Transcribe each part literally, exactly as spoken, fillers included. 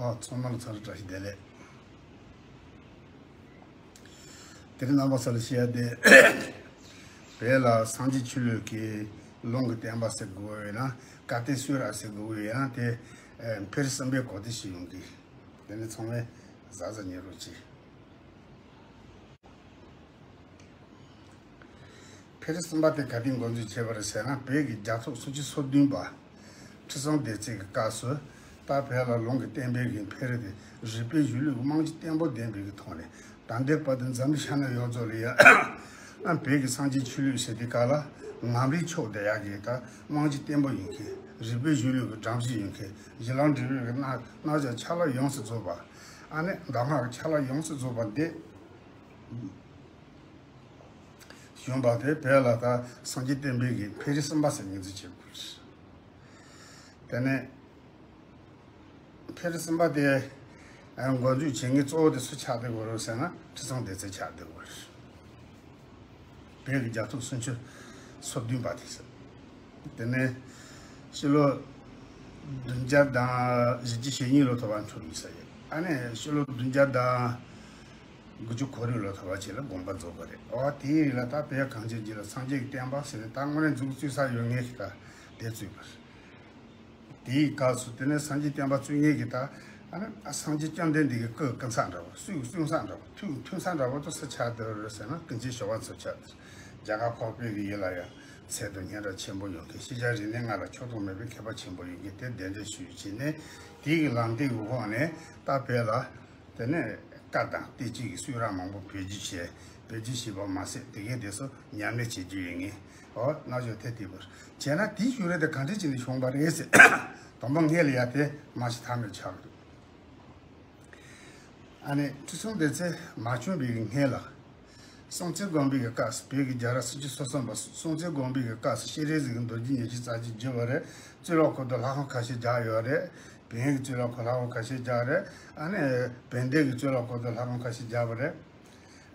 ཨོ། ཚང་མ་ལ་འཚམས་འདྲི་བཀྲ་ཤིས་བདེ་ལེགས། དེ་རིང་རྣམ་པ་ཚོ་ལ་བཤད་ཡ་དེ། བོད་ལ་སངས་རྒྱས་ཆོས་ལུགས་ཀྱི་ལུང་གི་བསྟན་པ་ཟེར་དགོས་ཡོད་ན། བཀའ་བསྟན་གསུང་རབ་ཟེར་དགོས་ཡོད་ན། དེ་ཨ་འཕེལ་རིམ་གསུམ་པའི་གོ་བསྡུར་ཞིག་ཡོང་གི། དེ་ནི་ཚང་མས་གཟབ་གཟབ་ཉན་རོགས་གྱིས། འཕེལ་རིམ་གསུམ་པ་དེ་ག་དུས་འགོ་འཛུགས་བྱས་པ་རེད་ཟེར་ན། བོད་ཀྱི་རྒྱལ་ཚབ་སུམ་ཅུ་སོ་བདུན་པ་ཁྲི་སྲོང་ལྡེ་བཙན་གྱི་སྐབས་སུ། ད་བོད་ལ་ལུང་གི་བསྟན་པའི་གི་འཕེལ་རིམ་དེ་རིག་པའི་གཞུང་ལུགས་རྨང་གཞི་བརྟན་པོ་ལྡན་པའི་གི་ཐོག་ནས། ད་ལྟའི་བར་དུ་འཛམ་བུ་གླིང་ཤར་ནུབ་ཡོངས་རྫོགས་ལ་ཡ་ཨ་བོད་ཀྱི་སངས་རྒྱས་ཆོས་ལུགས་ཟེར་དུས་སྐབས་ལ། ངམ་རིགས་ཕྱོགས་དེ་ཡ་གི་ད་རྨང་གཞི་བརྟན་པོ་ཡིན་མཁན། རིག་པའི་གཞུང་ལུགས་ཀྱི་སྒྲོམ་གཞི་ཡིན་མཁན། གཞི་ལམ་འབྲས་བུའི་གི་རྣམ་རྣམ་གཞག་ཆ་ལག་ཡོངས་སུ་རྫོགས་པ། ཨ་ནི་གདམས་ངག་གི་ཆ་ལག་ཡོངས་སུ་རྫོགས་པ་འདི་བྱུང་བ་དེ། བོད་ལ་ད་སངས་རྒྱས་བསྟན་པའི་གི་འཕེལ་རིམ་གསུམ་པ་ཟེར་ངོས་འཛིན་བྱེད་དགོས། དེ་ནས་འཕེལ་རིམ་གསུམ་པ་དེ་འགོ་འཛུགས་བྱེད་མཁན་གཙོ་བོ་དེ་སུ་ཆགས་བསྡད་ཡོད་རེད་ཟེར་ན། ཁྲི་སྲོང་ལྡེ་བཙན་ཆགས་བསྡད་ཡོད་རེད། བོད་ཀྱི་རྒྱལ་ཚབ་སུམ་ཅུ་སོ་བདུན་པ་དེ་ཟེར། དེ་ནས་ཕྱི་ལོ་བདུན་བརྒྱ་དང་བཞི་བཅུ་ཞེ་གཉིས་ལོ་ཐོག་པ་འཁྲུངས་ཡོད་ས་ཡོད། ཨ་ནི་ཕྱི་ལོ་བདུན་བརྒྱ་དང་དགུ་བཅུ་གོ་དྲུག་ལོ་ཐོག་པ་ཅིག་ལ་དགོངས་པ་རྫོགས་པ་རེད། འོ། དེའི་རིང་ལ་ད་བོད་གངས་ཅན་ལྗོངས་ལ་སངས་རྒྱས་ཀྱི་བསྟན་པ་ཟེར་ནས་ད་དངོས་གནས་མཛུབ་གུ་བཙུགས་ས་ཡོད་མཁན་ཞིག་ད་དེ་བཙུགས་པ་རེད། དེའི་སྐབས་སུ་དེ་ནས་སངས་རྒྱས་བསྟན་པ་བཙུགས་མཁན་གྱི་ད་ཨ་ནི་སངས་རྒྱས་བཅོམ་ལྡན་འདས་ཀྱི་སྐུ་སྐུ་མཚམས་འདྲ་བོ། སྐུ་སྐུ་མཚམས་འདྲ་བོ། ཐུགས་ཐུགས་མཚམས་འདྲ་བོ་དེ་སུ་ཆགས་བསྡད་ཡོད་རེད་ཟེར་ན། ཀུན་མཁྱེན་ཞི་བ་འཚོ་ཆགས་བསྡད་ཡོད་རེད། རྒྱ་གར་འཕགས་པའི་གི་ཡུལ་ལ་ཡང་ཚད་དང་སྙན་གྲགས་ཆེན་པོ་ཡོད་མཁན། ཤེས་བྱ་རིག་གནས་ལྔ་ལ་ཆགས་ཐོགས་མེད་པའི་མཁས་པ་ཆེན་པོ་ཡོད་མཁན་དེ་གདན་འདྲེན་ཞུས་བྱས་ནས། དེའི་གི་ལམ་སྟོན་འོག་ནས་ད་བོད་ལ་དེ་ནས་བཀའ་དང་བསྟན་བཅོས་ཀྱི་གསུང་རབ་མང་པོ་བེད་སྤྱོད་བྱས། བེད་སྤྱོད་བྱས་པ་མ་ཟད། དེ་གའི་དེ་ཚོ་ཉམས་ལེན་བྱེད་རྒྱུ་ཡིན་ངེས། འོ། རྣམ་དཔྱོད་དེ་དེ་བར་བྱས་ན། དེའི་བྱུང་རིམ་དེ་ག་འདྲ་བྱས་ནས་བྱུང་བ་རེད་ཟེར། དང་པོ་སྔོན་ལ་ཡ་དེ་མ་ཤི་ཐ་མའི་ཆགས་འདུག་ཨ་ནི་ཁྲི་སྲོང་ལྡེ་བཙན་མ་བྱོན་པའི་སྔོན་ལ། སྲོང་བཙན་སྒམ་པོའི་གི་སྐབས་སུ། བོད་ཀྱི་རྒྱལ་རབས་སུམ་ཅུ་སོ་གསུམ་པ་སྲོང་བཙན་སྒམ་པོའི་གི་སྐབས་སུ། སྤྱན་རས་གཟིགས་ཀྱི་མདོ་རྒྱུད་ཉི་ཤུ་རྩ་གཅིག་བསྒྱུར་བ་རེད། གཙུག་ལག་ཁང་དུ་ལྷ་ཁང་ཁ་ཤས་རྒྱག་ཡོད་རེད། བོན་གྱི་གཙུག་ལག་ཁང་ལྷ་ཁང་ཁ་ཤས་རྒྱག་རེད། ཨ་ནི་བན་དེ་གི་གཙུག་ལག་ཁང་དུ་ལྷ་ཁང་ཁ་ཤས་རྒྱག་པ་རེད།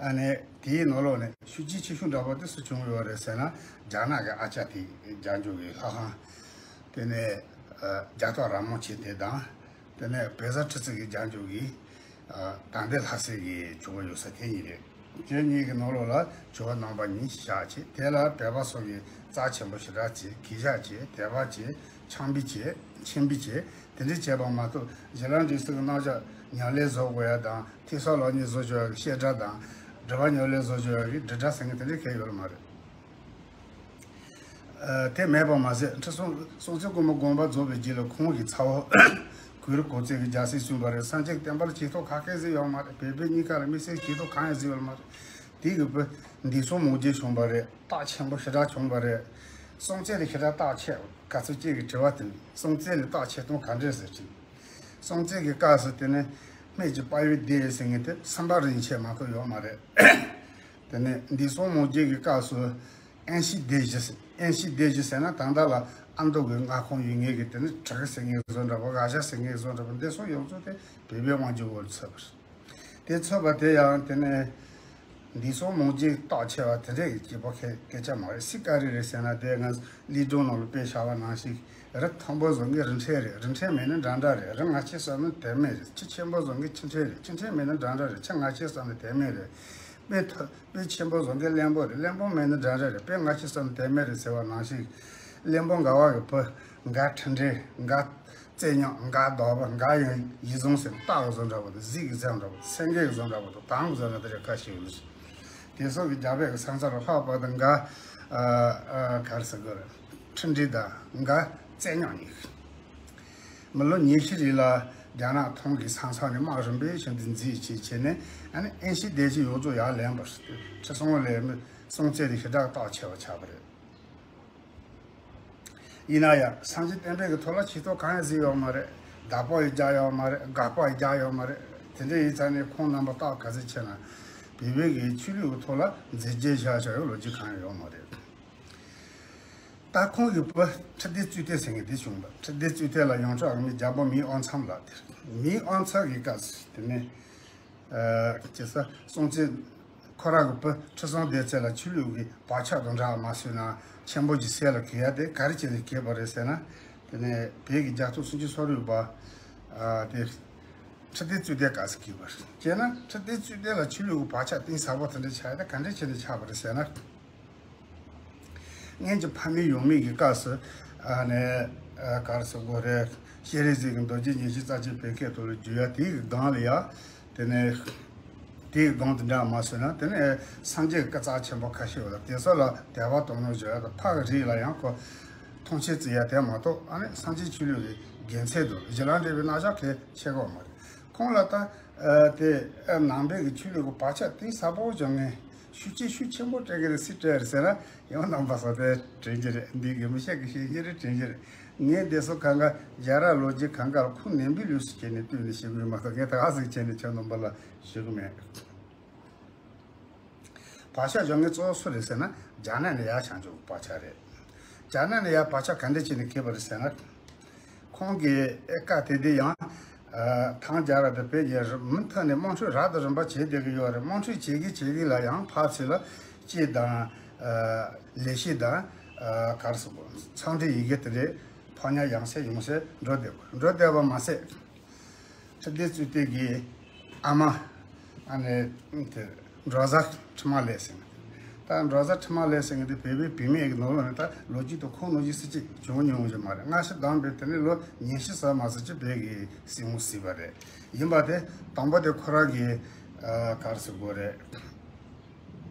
ཨ་ནི་དེའི་ནང་ལོགས་ནས་ཤུགས་རྐྱེན་ཆེ་ཤོས་འདྲ་པོ་དེ་སུ་བྱུང་ཡོད་རེད་ཟེར་ན། རྒྱ་ནག་གི་ཨ་ཅག་དེ་རྒྱག་འཇུག་གི་ལྷ་ཁང་། དེ་ནས་ཨ་རྒྱ་སྟག་ར་མོ་ཆེ་དེ་དང་། དེ་ནས་བོད་ཟླ་ཁྲི་བཙན་གྱི་རྒྱག་འཇུག་གི་ཨ་དང་འདོད་ལྷ་སའི་གི་ཇོ་བོ་ཡོད་ས་དེ་གཉིས་རེད། དེ་གཉིས་ཀྱི་ནང་ལོགས་ལ་ཇོ་བོ་རྣམ་པ་གཉིས་བཞག་བྱས། དེ་ལ་བོད་པ་སོགས་ཀྱིས་རྩ་ཆེན་པོ་ཞེ་དྲག་བྱས། གུས་ཞབས་བྱས། དད་པ་བྱས། ཆང་འབུལ་བྱས། མཆོད་འབུལ་བྱས། དེ་འདྲ་བྱས་པ་མ་གཏོགས། ཞི་ལམ་འབྲས་གསུམ་གྱི་རྣམ་གཞག་ཉམས་ལེན་བཟོ་དགོས་ཡ་དང་། ཐོས་བསམ་སློབ་གཉེར་བཟོ་ཆོག་ཡ་གི་བཤད་གྲྭ་དང་། སྒྲུབ་པ་ཉམས་ལེན་བཟོ་ཆོག་ཡ་གི་སྒྲུབ་གྲྭ་ཟེར་མཁན་དེ་འདྲ་གང་ཡང་ཡོད་མ་རེད། ཨ་དེ་མེད་པ་མ་ཟད། ཁྲི་སྲོང་སྲོང་བཙན་སྒམ་པོ་དགོངས་པ་རྫོགས་པའི་རྗེས་ལ་ཁོང་གི་ཚ་བོ་གུ་རུ་གོང་ཚེ་གིས་རྒྱལ་སྲིད་བཟུང་བ་རེད། སངས་རྒྱས་བསྟན་པ་ལ་ཆེ་མཐོང་ག་གེ་ཟིག་ཡོད་མ་རེད། བོད་པའི་གཉིས་ཀ་ལ་དམིགས་བསལ་ཆེ་མཐོང་གང་ཡང་ཟིག་ཡོད་མ་རེད། དེ་གི་བུ་འདས་སྲུང་མུ་རྒྱུད་བྱུང་བ་རེད། སྟག་ཆེན་པོ་ཞེ་དྲག་བྱུང་བ་རེད། སྲོང་བཙན་ལས་ཞེ་དྲག་སྟག་ཆེ་བ། ག་ཚོད་ཅིག་གིས་དྲི་བ་དེ། སྲོང་བཙན་ལས་སྟག་ཆེ་མཐོང་ག་འདྲས་ཟེར་ཅིག་སྲོང་བཙན་གྱི་སྐབས་སུ་དེ་ནས་སྨད་ཀྱི་དཔའ་བོའི་སྡེ་ཟེར་མཁན་དེ་སུམ་པ་རིན་ཆེན་མ་གཏོགས་ཡོད་མ་རེད། དེ་ནས་འདས་སྲུང་མུ་རྒྱུད་ཀྱི་སྐབས་སུ་ཨན་ཤི་སྡེ་བཞི་ཟེར། ཨན་ཤི་སྡེ་བཞི་ཟེར་ན་ད་ལྟ་ལ་ཨ་མདོ་གི་མངའ་ཁོངས་ཡོད་མཁན་གྱི། དེ་ནས་བྲག་ཟེར་མཁན་བཟོ་འདྲ་པོ། ག་ཞ་ཟེར་མཁན་བཟོ་འདྲ་པོ། འདི་ཚོ་ཡོངས་རྫོགས་དེ་བོད་པའི་དབང་སྒྱུར་འོག་ལ་ཚུད་པ་རེད། དེ་ཚུད་པ་དེ་ཡང་དེ་ནས་འདས་སྲུང་མུ་རྒྱུད་སྟག་ཆེ་བ་དེ་འདྲ་གི་སྐྱེས་པ་ཁེ་སྐད་ཆ་མ་རེད། སུ་ག་རེ་རེད་ཟེར་ན། དེ་ང་ལས་སྒྲུང་ནང་ལ་དཔེ་བཞག་པ་ནང་བཞིན། རི་མཐོན་པོ་བཟོ་མཁན་རི་ཕྲན་རེད། རི་ཕྲན་མེད་ན་འདྲ་འདྲ་རེད། རི་ང་ཆེ་བསམ་ན་དོན་མེད་རེད། ཆུ་ཆེན་པོ་བཟོ་མཁན་ཆུ་ཕྲན་རེད། ཆུ་ཕྲན་མེད་ན་འདྲ་འདྲ་རེད། ཆུ་ང་ཆེ་བསམ་ན་དོན་མེད་རེད། དཔེ་མཐོ་དཔེ་ཆེན་པོ་བཟོ་མཁན་བློན་པོ་རེད། བློན་པོ་མེད་ན་འདྲ་འདྲ་རེད། དཔེ་ང་ཆེ་བསམ་ན་དོན་མེད་རེད་ཟེར་བ་ནང་བཞིན། བློན་པོ་འགའ་བ་གི་བུ་འགའ་འཕྲིན་སྦྲེལ། འགའ་རྩེ་རྙིང་། འགའ་བདག་པོ། འགའ་ཡང་ཡིད་བཟུང་ཟེར། སྟག་གི་བཟོ་འདྲ་པོ་དང་། གཟིག་གི་བཟོ་འདྲ་པོ་དང་། སེང་གེ་གི་བཟོ་འདྲ་པོ་དང་། དམ་གི་བཟོ་འདྲ་དེ་རེ་ཁ་ཤས་ཡོད་ལ། དེ་སོགས་ཀྱི་རྒྱ་བོད་ཀྱི་ས་མཚམས་ལ་ལྷག་པར་དུ་འགའ་ཨ་ཨ་ག་རེ་ཟེར་དགོས་རེད། འཕྲིན་སྦྲེལ་དང་འགའ་རྩེ་རྙིང་གཉིས། མི་ལོ་ཉི་ཤུ་རིང་ལ་རྒྱ་ནག་ཐང་གི་ས་མཚམས་ནས་དམག་རིམ་པས་བཞིན་དུ་འཛིང་བྱས་བྱས་ནས། ཨ་ནི་ཨན་ཤི་སྡེ་བཞི་ཡོངས་རྫོགས་ཡར་ལེན་པ་རེད། ཁྲི་སྲོང་ལས་མི་སྲོང་བཙན་དེ་ཞེ་དྲག་སྟག་ཆེ་བ་ཆགས་པ་རེད། ཡིན་ན་ཡང་སངས་རྒྱས་བསྟན་པའི་གི་ཐོག་ལ་ཆེ་མཐོང་གང་ཡང་ཟིག་ཡོད་མ་རེད། བདག་པོ་ཡང་རྒྱག་ཡོད་མ་རེད། དགག་པ་ཡང་རྒྱག་ཡོད་མ་རེད། དེ་འདྲ་ཡིན་ཙང་ནས་ཁོང་རྣམ་པ་སྟག་ག་ཚོད་ཆེ་ན། བོད་པའི་གི་ཆོས་ལུགས་ཀྱི་ཐོག་ལ་མཛད་རྗེས་བཞག་བཞག་ཡོད་ལོ་རྒྱུས་གང་ཡང་ཡོད་མ་རེད། ད་ཁོང་གི་བུ་ཁྲི་ལྡེ་གཙུག་བརྟན་ཟེར་མཁན་དེ་བྱུང་བ། ཁྲི་ལྡེ་གཙུག་བརྟན་ལ་ཡོངས་གྲགས་མི་རྒྱལ་པོ་མིའི་དབང་མཚམས་ལགས་དེ་རེད། མིའི་དབང་མཚམས་ཀྱི་སྐབས་སུ་དེ་ནས། ཨ་ཅེ་ས་སྲོང་བཙན་ཁོ་རང་གི་བུ་ཁྲི་སྲོང་ལྡེ་བཙན་ལ་ཆོས་ལུགས་ཀྱི་བག་ཆགས་དང་འདྲ་བ་མ་བཟོས་ན་ཆེན་པོ་ཅིག་སྲས་ལ་གྱུར་ཡ་དེ་ག་རེ་བྱས་ནས་གྱུར་པ་རེད་ཟེར་ན། དེ་ནས་བོད་ཀྱི་རྒྱལ་ཚབ་སུམ་ཅུ་སོ་དྲུག་པ་ཨ་དེ་ ཁྲི་ལྡེ་གཙོས་དེ་ག་ཟེར་གྱི་བར། བྱས་ན་ཁྲི་ལྡེ་གཙོས་དེ་ལ་ཆོས་ལུགས་ཀྱི་བག་ཆགས་གཏིང་ཟབ་པོ་དེ་འདྲ་ཆགས་ཡ་དེ་ག་འདྲ་བྱས་ནས་ཆགས་པ་རེད་ཟེར་ན། སྔོན་གྱི་ཕ་མེས་ཡང་མེས་ཀྱི་སྐབས་སུ་ཨ་ནི་ཨ་ག་རེ་ཟེར་དགོས་རེད། སྤྱན་རས་གཟིགས་ཀྱི་མདོ་རྒྱུད་ཉི་ཤུ་རྩ་གཅིག་བོད་སྐད་ཐོག་ལ་བསྒྱུར་ཡ་དེའི་སྒང་ལ་ཡ། དེ་ནས་དེའི་སྒང་དེ་འདྲ་མ་བཟོས་ན་དེ་ནས་སངས་རྒྱས་ཀྱི་བཀའ་རྩ་ཆེན་པོ་ཁ་ཤས་ཡོད་ལ་དེ་ཚོ་ལ་དད་པ་དོ་སྣང་བྱེད་ཡ་དང་ཕ་གི་རིགས་ལ་ཡང་ཁོ་མཐོང་ཆེན་བརྩི་ཡ་དེ་མ་གཏོགས་ཨ་ནི་སངས་རྒྱས་ཆོས་ལུགས་ཀྱི་དགེ་མཚན་དང་གཞན་ལ་འབྲེལ་བའི་རྣམ་གཞག་གལ་ཆེ་གོ་མ་རེད། ཁོང་ལ་ད་ཨ་དེ་ཨ་ནང་པའི་གི་ཆོས་ལུགས་ཀྱི་བག་ཆགས་གཏིང་ཟབ་པོ་བྱུང་ངས་ཤུགས་རྐྱེན་ཤུགས་ཆེན་པོ་སྤྲད་གི་རེད་སྲིད་སྤྲད་རེད་ཟེར་ན་ཡང་ནང་པ་སོགས་དེ་དྲན་གྱི་རེད། འདི་གི་མི་ཤེས་གི་ཤེས་ཀྱི་རེད་དྲན་གྱི་རེད། ངས་འདི་ཚོ་གང་ག་རྒྱ་ར་ལོ་རྒྱུས་གང་ག་ལ་ཁུངས་སྣོན་པའི་ལུགས་སུ་བྱས་ནས་བཏོན་ནས་ཞུ་གི་ཡོད་མ་གཏོགས་ངས་ད་ག་ཟིག་བྱས་ནས་ཁྱོད་རྣམ་པ་ལ་ཞུ་གི་མེད། བག་ཆགས་བྱུང་མཁན་གཙོ་བོ་སུ་རེད་ཟེར་ན་རྒྱ་ནག་ནས་ཡར་བྱུང་ཆོག་བག་ཆགས་རེད། རྒྱ་ནག་ནས་ཡར་བག་ཆགས་ག་འདྲ་བྱས་ནས་སྐྱེས་པ་རེད་ཟེར་ན། ཁོང་གི་ཨེ་བཀའ་དེ་དུས་ཡང་ཨ་ཐང་རྒྱལ་རབས་དང་བོད་རྒྱལ་རབས་མུ་མཐུད་ནས་དམག་འཁྲུག་རབ་དང་རིམ་པ་བྱས་བསྡད་ཀྱི་ཡོད་རེད། དམག་འཁྲུག་བྱེད་ཀྱི་བྱེད་ཀྱི་ལ་ཡང་ཕར་ཚུར་ལ་སྐད་དང་ཨ་ལས་བྱེད་དང་ཨ་ག་རེ་ཟེར་དགོས་ཚངས་དྲེག་ཡི་གེ་དེ་འདྲའི་ཕོ་ཉ་ཡང་སེ་ཡོང་སེ་འགྲོ་བསྡད་དགོས། འགྲོ་བསྡད་པ་མ་ཟད། ཁྲི་ལྡེ་གཙོས་དེ་གི་ཨ་མ་ཨ་ནི་དེ་འབྲོག་བཟའ་ཁྲི་མ་ལེབ་ཟེར་མཁན། ད་འབྲོག་བཟའ་ཁྲི་མ་ལེབ་ཟེར་མཁན་དེ་བོད་པའི་བུད་མེད་ཀྱི་ནང་ལོགས་ནས་ད་ལོ་རྒྱུས་དང་ཁོང་ནང་བཞིན་སྲིད་ཅིག་བྱུང་མྱོང་གི་མ་རེད། སྔ་ཕྱི་བདམས་པའི་དེ་ནས་ལོ་ཉི་ཤུ་ཙམ་མ་ཟིན་ཅིག་བོད་ཀྱི་སྲིད་དབང་བཟུང་བ་རེད། ཡིན་པ་དེ་དང་པོ་དེ་ཁོ་རང་གི་ཨ་ག་རེ་ཟེར་དགོས་རེད།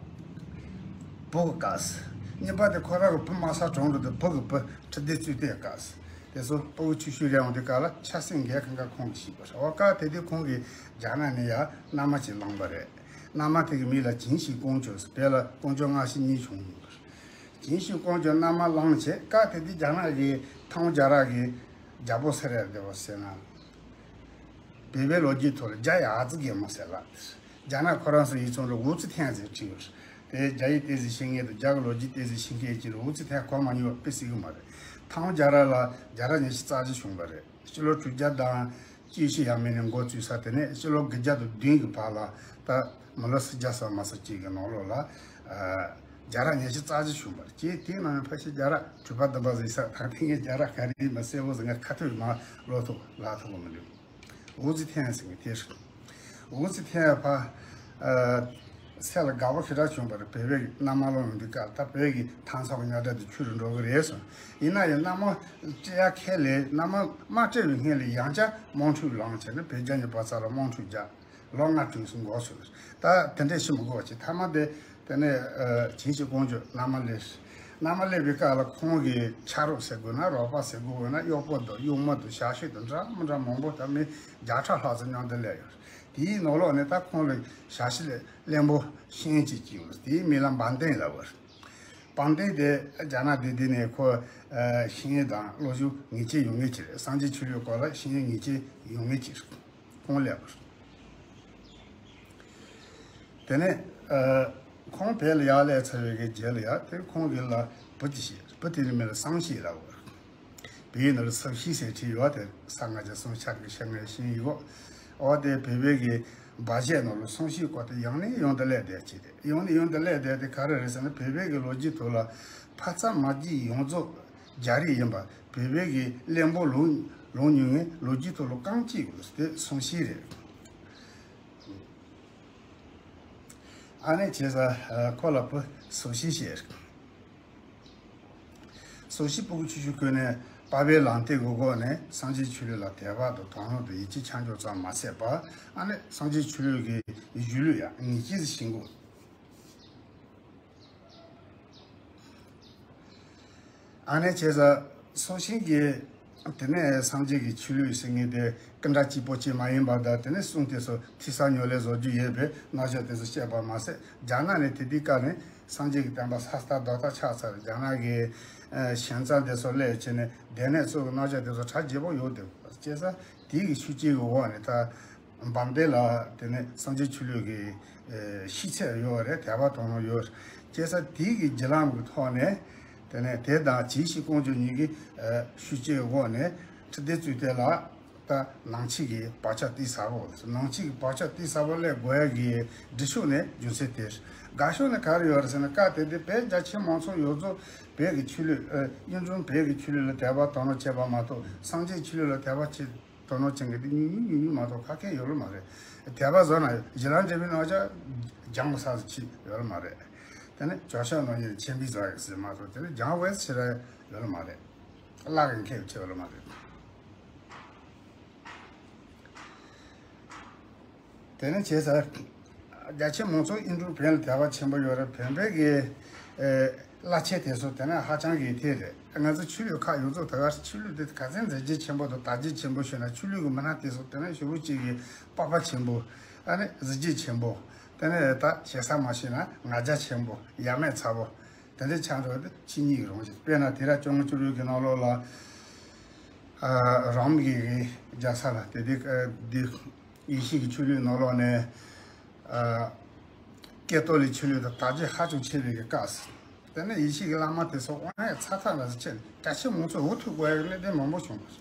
བུ་གི་སྐབས། གཉིས་པ་དེ་ཁོ་རང་གི་བུ་དམའ་ས་གྲོངས་འགྲོ་དུས་བུ་གི་བུ་ཁྲི་ལྡེ་གཙོས་དེ་སྐབས། དེ་ཚོ་ཕྲུ་གུ་ཆུང་ཆུང་རེད་འོང་དུས་སྐབས་ལ་ཆབ་སྲིད་འགན་ཁང་ག་ཁོང་གིས་བཞེས་པ་རེད། འོ་སྐབས་དེ་དུས་ཁོང་གིས་རྒྱ་ནག་ནས་ཡར་མནའ་མ་ཅིག་བླངས་པ་རེད། མནའ་མ་དེ་གི་མིང་ལ་ཅིན་ཤིན་ཀོང་ཇོ་ཟེར་བོད་ལ་ཀོང་ཇོ་སྔ་ཕྱི་གཉིས་བྱུང་ཡོད་པ་རེད། ཅིན་ཤིན་ཀོང་ཇོ་མནའ་མ་བླངས་བྱས་སྐབས་དེ་དུས་རྒྱ་ནག་གི་ཐང་རྒྱལ་རབས་ཀྱི་རྒྱལ་པོ་སུ་རེད་བསྡད་པ་ཟེར་ན། བོད་པའི་ལོ་རྒྱུས་ཐོག་ལ་རྒྱ་ཡི་ཨ་ཙི་རྒན་མོ་ཟེར་ལ། རྒྱ་ནག་ཁོ་རང་ཚོ་ཡིག་ཚང་ལ་ཝུ་ཙི་ཐན་ཟེར་བྲིས་ཡོད། དེ་རྒྱ་ཡིག་ཏོག་ཙམ་ཤེས་མཁན་དང་རྒྱ་གི་ལོ་རྒྱུས་ཏོག་ཙམ་ཤེས་མཁན་གྱིས་ཝུ་ཙི་ཐན་གོ་མ་མྱོང་བ་དཔེ་སྲིད་གི་མ་རེད། ཐང་རྒྱལ་རབས་ལ་རྒྱལ་རབས་ཉི་ཤུ་རྩ་བཞི་བྱུང་བ་རེད། སྤྱི་ལོ་དྲུག་བརྒྱ་དང་བཅུ་བཞི་ཡས་མས་ནས་འགོ་བཙུགས་ས་དེ་ནས་སྤྱི་ལོ་དགུ་བརྒྱ་དང་བདུན་གྱི་བར་ལ་ད་མི་ལོ་སུམ་བརྒྱ་ཙམ་མ་ཟིན་ཅིག་གི་ནང་ལོགས་ལ་ཨ་རྒྱལ་རབས་ཉི་ཤུ་རྩ་བཞི་བྱུང་བ་རེད། ཅེས་དེའི་ནང་ཕལ་ཆེར་རྒྱལ་རབས་དྲུག་པ་བདུན་པ་ཟིན་ས་ད་ཐེངས་ངས་རྒྱལ་རབས་ག་རེ་ཡིན་མིན་གསལ་པོ་ཟིན་ངས་ཁ་ཐུག་མ་ལོ་ཐུག་ལ་ཐུག་གི་མི་འདུག་ཝུ་ཙི་ཐན་ཟེར་མཁན་དེ་རེད། ཝུ་ཙི་ཐན་ཕ་ཨ་སེམས་ལ་དགའ་པོ་ཞེ་དྲག་བྱུང་བ་རེད། བོད་པའི་མནའ་མ་ལོ་ཡོང་དུས་སྐབས་ད་བོད་ཀྱི་ཐང་ཚོགས་ཀྱི་རྙོག་དྲ་དེ་ཆུད་རུ་འགྲོ་གི་རེད་གསུངས། ཡིན་ན་ཡང་མནའ་མ་སྤྲད་ཡ་ཁས་ལེན། མནའ་མ་མ་སྤྲད་པའི་སྔོན་ལ་ཡང་བསྐྱར་དམག་འཁྲུག་ལངས་བྱས་ནས་བོད་རྒྱ་གཉིས་བར་ཚ་ལ་དམག་འཁྲུག་རྒྱག་ལོ་ལྔ་དྲུག་ཙམ་འགོར་སོང་། ད་དེ་འདྲས་ཤི་མི་དགོས་པ་བྱས་མཐའ་མ་དེ་དེ་ནས་ཨ་ཅིན་ཤིན་ཀོང་ཇོ་མནའ་མ་སླེབས། མནའ་མ་སླེབས་པའི་སྐབས་ལ་ཁོང་གི་ཆ་རོགས་ཟེར་དགོས་ན་རོགས་པ་ཟེར་དགོས་ན་གཡོག་པོ་དང་གཡོག་མོ་དང་ཞབས་ཕྱི་དང་འདྲ་མི་འདྲ་མང་པོ་ད་མི་བརྒྱ་ཕྲག་ལྷག་ཙམ་མཉམ་དུ་སླེབས་ཡོད། དེའི་ནང་ལོགས་ནས་ད་ཁོང་ལ་ཞབས་ཕྱི་བློན་པོ་ཤེས་ཡོན་ཅིག་བྱུང་། དེའི་མིང་ལ་འབམ་ཏན་ལབ་པ་རེད། འབམ་ཏན་དེ་རྒྱ་ནག་དེ་དུས་ནས་ཁོ་ཤེས་ཡོན་དང་བློ་སྦྱོང་ངེས་ཅན་ཡོད་མཁན་ཅིག་རེད། སངས་རྒྱས་ཆོས་ལུགས་སྐོར་ལ་ཤེས་ཡོན་ངེས་ཅན་ཡོད་མཁན་ཅིག་རེད། ཁོང་སླེབས་པ་རེད། དེ་ནས་ཨ་ཁོང་བོད་ལ་ཡར་སླེབས་ཚར་བའི་གི་རྗེས་ལ་ཡ་དེ་ཁོང་གི་ལ་བུ་ཅིག་སྐྱེས། བུ་དེ་ནི་མིང་ལ་སང་ཤི་ལབ་པ་རེད། བོད་ཡིག་ནང་ལ་སང་ཤི་ཟེར་བྲིས་ཡོད། དེ་ས་ང་རྒྱ་སང་ཤར་གི་ཤར་ངའི་ཤིང་ཡིག་གོ། འོ་དེ་བོད་པའི་གི་སྦ་བཞེད་ནང་ལ་སང་ཤི་སྐོར་དེ་ཡང་ནས་ཡང་དུ་སླེབས་བསྡད་ཅིག་རེད། ཡང་ནས་ཡང་དུ་སླེབས་བསྡད་དེ་ག་རེ་རེད་ཟེར་ན་བོད་པའི་གི་ལོ་རྒྱུས་ཐོག་ལ་ཕ་རྩ་མ་རྒྱུད་ཡོངས་རྫོགས་རྒྱ་རིགས་ཡིན་པ། བོད་པའི་གི་བློན་པོ་ལོངས་ལོངས་མྱོང་མཁན་ལོ་རྒྱུས་ཐོག་ལ་རྐང་གཅིག་ཡོད་དེ་སང་ཤི་རེད། ཨ་ནེ་བྱས་ཙང་ཁོ་ལ་བུ་སང་ཤི་ཟེར། སང་ཤི་ཕྲུ་གུ་ཆུང་ཆུང་སྒང་ནས་པ་ཕའི་ལམ་སྟོན་གྱི་སྒོ་ནས་སངས་རྒྱས་ཆོས་ལུགས་ལ་དད་པ་དང་དོ་སྣང་དང་ཡིད་ཆེས་ཆ་འཇོག་ཙམ་མ་ཟད་པར་ཨ་ནེ་སངས་རྒྱས་ཆོས་ལུགས་ཀྱི་གཞུང་ལུགས་ཡང་ངེས་ཅན་ཞིག་ཤེས་དགོས། ཨ་ནེ་བྱས་ཙང་སང་ཤི་གིས་དེ་ནས་སངས་རྒྱས་ཀྱི་ཆོས་ལུགས་ཟེར་མཁན་དེ་སྐུ་འདྲ་གཅིག་པོ་ཅིག་མ་ཡིན་པ་དང་དེ་ནས་གསུང་དེ་ཚོ་ཐོས་བསམ་ཉམས་ལེན་བཟོ་རྒྱུ་ཡོད་པའི་རྣམ་གཞག་དེ་ཚོ་བཤད་པ་མ་ཟད་རྒྱ་ནག་ནས་དེ་དུས་སྐབས་ནས་སངས་རྒྱས་ཀྱི་བསྟན་པ་ས་སྟག་རྡོག་རྩ་ཆགས་ཚར། རྒྱ་ནག་གི་ཨ་ཞང་ཙང་དེ་ཚོ་སླེབས་བྱས་ནས་སྡེ་སྣོད་གཙོ་བོའི་རྣམ་གཞག་དེ་ཚོ་གྲ་རྒྱས་པོ་ཡོད་དེ། བྱས་ཙང་དེའི་གི་ཤུགས་རྐྱེན་གྱི་འོག་ནས་ད་འབམ་སྡེ་ལ་དེ་ནས་སངས་རྒྱས་ཆོས་ལུགས་ཀྱི་ཨ་ཤེས་ཚད་ཡོད་རེད། དད་པ་དོ་སྣང་ཡོད་རེད། བྱས་ཙང་དེའི་གི་བརྒྱུད་ལམ་གྱི་ཐོག་ནས་དེ་ནས་དེ་དང་ཅིན་ཤིན་ཀོང་ཇོ་གཉིས་ཀྱི་ཨ་ཤུགས་རྐྱེན་གྱི་འོག་ནས་ཁྲི་ལྡེ་གཙོས་དེ་ལ་ད་ནང་ཆོས་ཀྱི་བག་ཆགས་གཏིང་ཟབ་པོ། ནང་ཆོས་ཀྱི་བག་ཆགས་གཏིང་ཟབ་པོ་སླེབས་དགོས་ཡ་གི་སྒྲིག་ཕྱོགས་ནས་རྒྱུ་མཚན་དེ་རེད། དགག་ཕྱོགས་ནས་ག་རེ་ཡོད་རེད་ཟེར་ན་སྐབས་དེ་དུས་བོད་རྒྱ་ཆེ་མང་ཚོགས་ཡོངས་རྫོགས་བོད་ཀྱི་ཆོས་ལུགས་ཨ་གཡུང་དྲུང་བོད་ཀྱི་ཆོས་ལུགས་ལ་དད་པ་དོ་སྣང་བྱས་པ་མ་གཏོགས་སངས་རྒྱས་ཆོས་ལུགས་ལ་དད་པ་བྱེད་ ཚོ་ནོར་ཅན་གྱི་དེ་ཉུང་ཉུང་ཉུང་ཉུང་མ་གཏོགས་ཁ་མཁན་ཡོད་ལ་མ་རེད། དད་པ་བཟོ་ན་ཞི་ལམ་འབྲས་བུའི་གནང་བྱ་སྦྱང་བ་ས་སུ་ཅིག་ཡོད་ལ་མ་རེད། དེ་ནས་ཇོ་ཤཱཀ་ནོར་ཉིད་ཆེན་པོའི་བཟོ་ཡག་ཟེར་མ་གཏོགས་དེ་ནས་སྦྱང་བའི་ཕྱིར་ཡོད་ལ་མ་རེད། བརླག་གི་མཁས་པ་ཆེ་བ་ལ་མ་རེད། དེ་ནས་བྱས་ཙང་རྒྱ་ཆེ་མང་ཚོགས་ཨིན་འགྲུལ་བོན་ལ་དད་པ་ཆེན་པོ་ཡོད་རེད། བོན་པོའི་གི་ཨེ་བླ་ཆེན་དེ་ཚོ་དེ་ནས་ཧ་ཅང་གི་དེ་རེད། ང་ཚོ་ཆོས་ལུགས་ཁག་ཡོངས་རྫོགས་ད་ག་ཆོས་ལུགས་དེ་ག་ཚད་མཛད་རྗེས་ཆེན་པོ་དང་དར་རྒྱས་ཆེན་པོ་ཞུས་ན་ཆོས་ལུགས་ཀྱི་མི་སྣ་དེ་ཚོ་དེ་ནས་ཞེ་པོ་ཅིག་གི་སྤོབས་པ་ཆེན་པོ། ཨ་ནི་གཟི་བརྗིད་ཆེན་པོ། དེ་ནས་ད་ཞེ་ས་མ་ཤེས་ན་ང་རྒྱལ་ཆེན་པོ་ཡ་མེད་ཚ་པོ། དེ་འདྲའི་ཆགས་འགྲོ་དེ་ཕྱི་ཉིད་ཀྱི་རང་བཞིན། དཔེར་ན་དེ་ར་སྐྱབས་མགོན་བཅུ་དྲུག་གི་ནང་ལོགས་ལ་ཨ་རོམ་གྱི་རྒྱལ་ས་ལ་དེ་དེ་ཨ་དེ་ཡེ་ཤུ་གི་ཆོས་ལུགས་ནང་ལོགས་ནས་ཨ་ཀེ་ཏོ་ལིག་ཆོས་ལུགས་དང་དར་རྒྱས་ཧ་ཅང་ཆེ་བའི་གི་སྐབས་སུ། དེ་ནས་ཡེ་ཤུ་གི་བླ་མ་དེ་ཚོ་དབང་ཡག་ཚ་ཐག་ལ་ཆེ་ནས་རྒྱ་ཆེ་མང་ཚོགས་འུ་ཐུག་དགོས་ཡག་གི་གནད་དོན་མང་པོ་བྱུང་བ་རེད།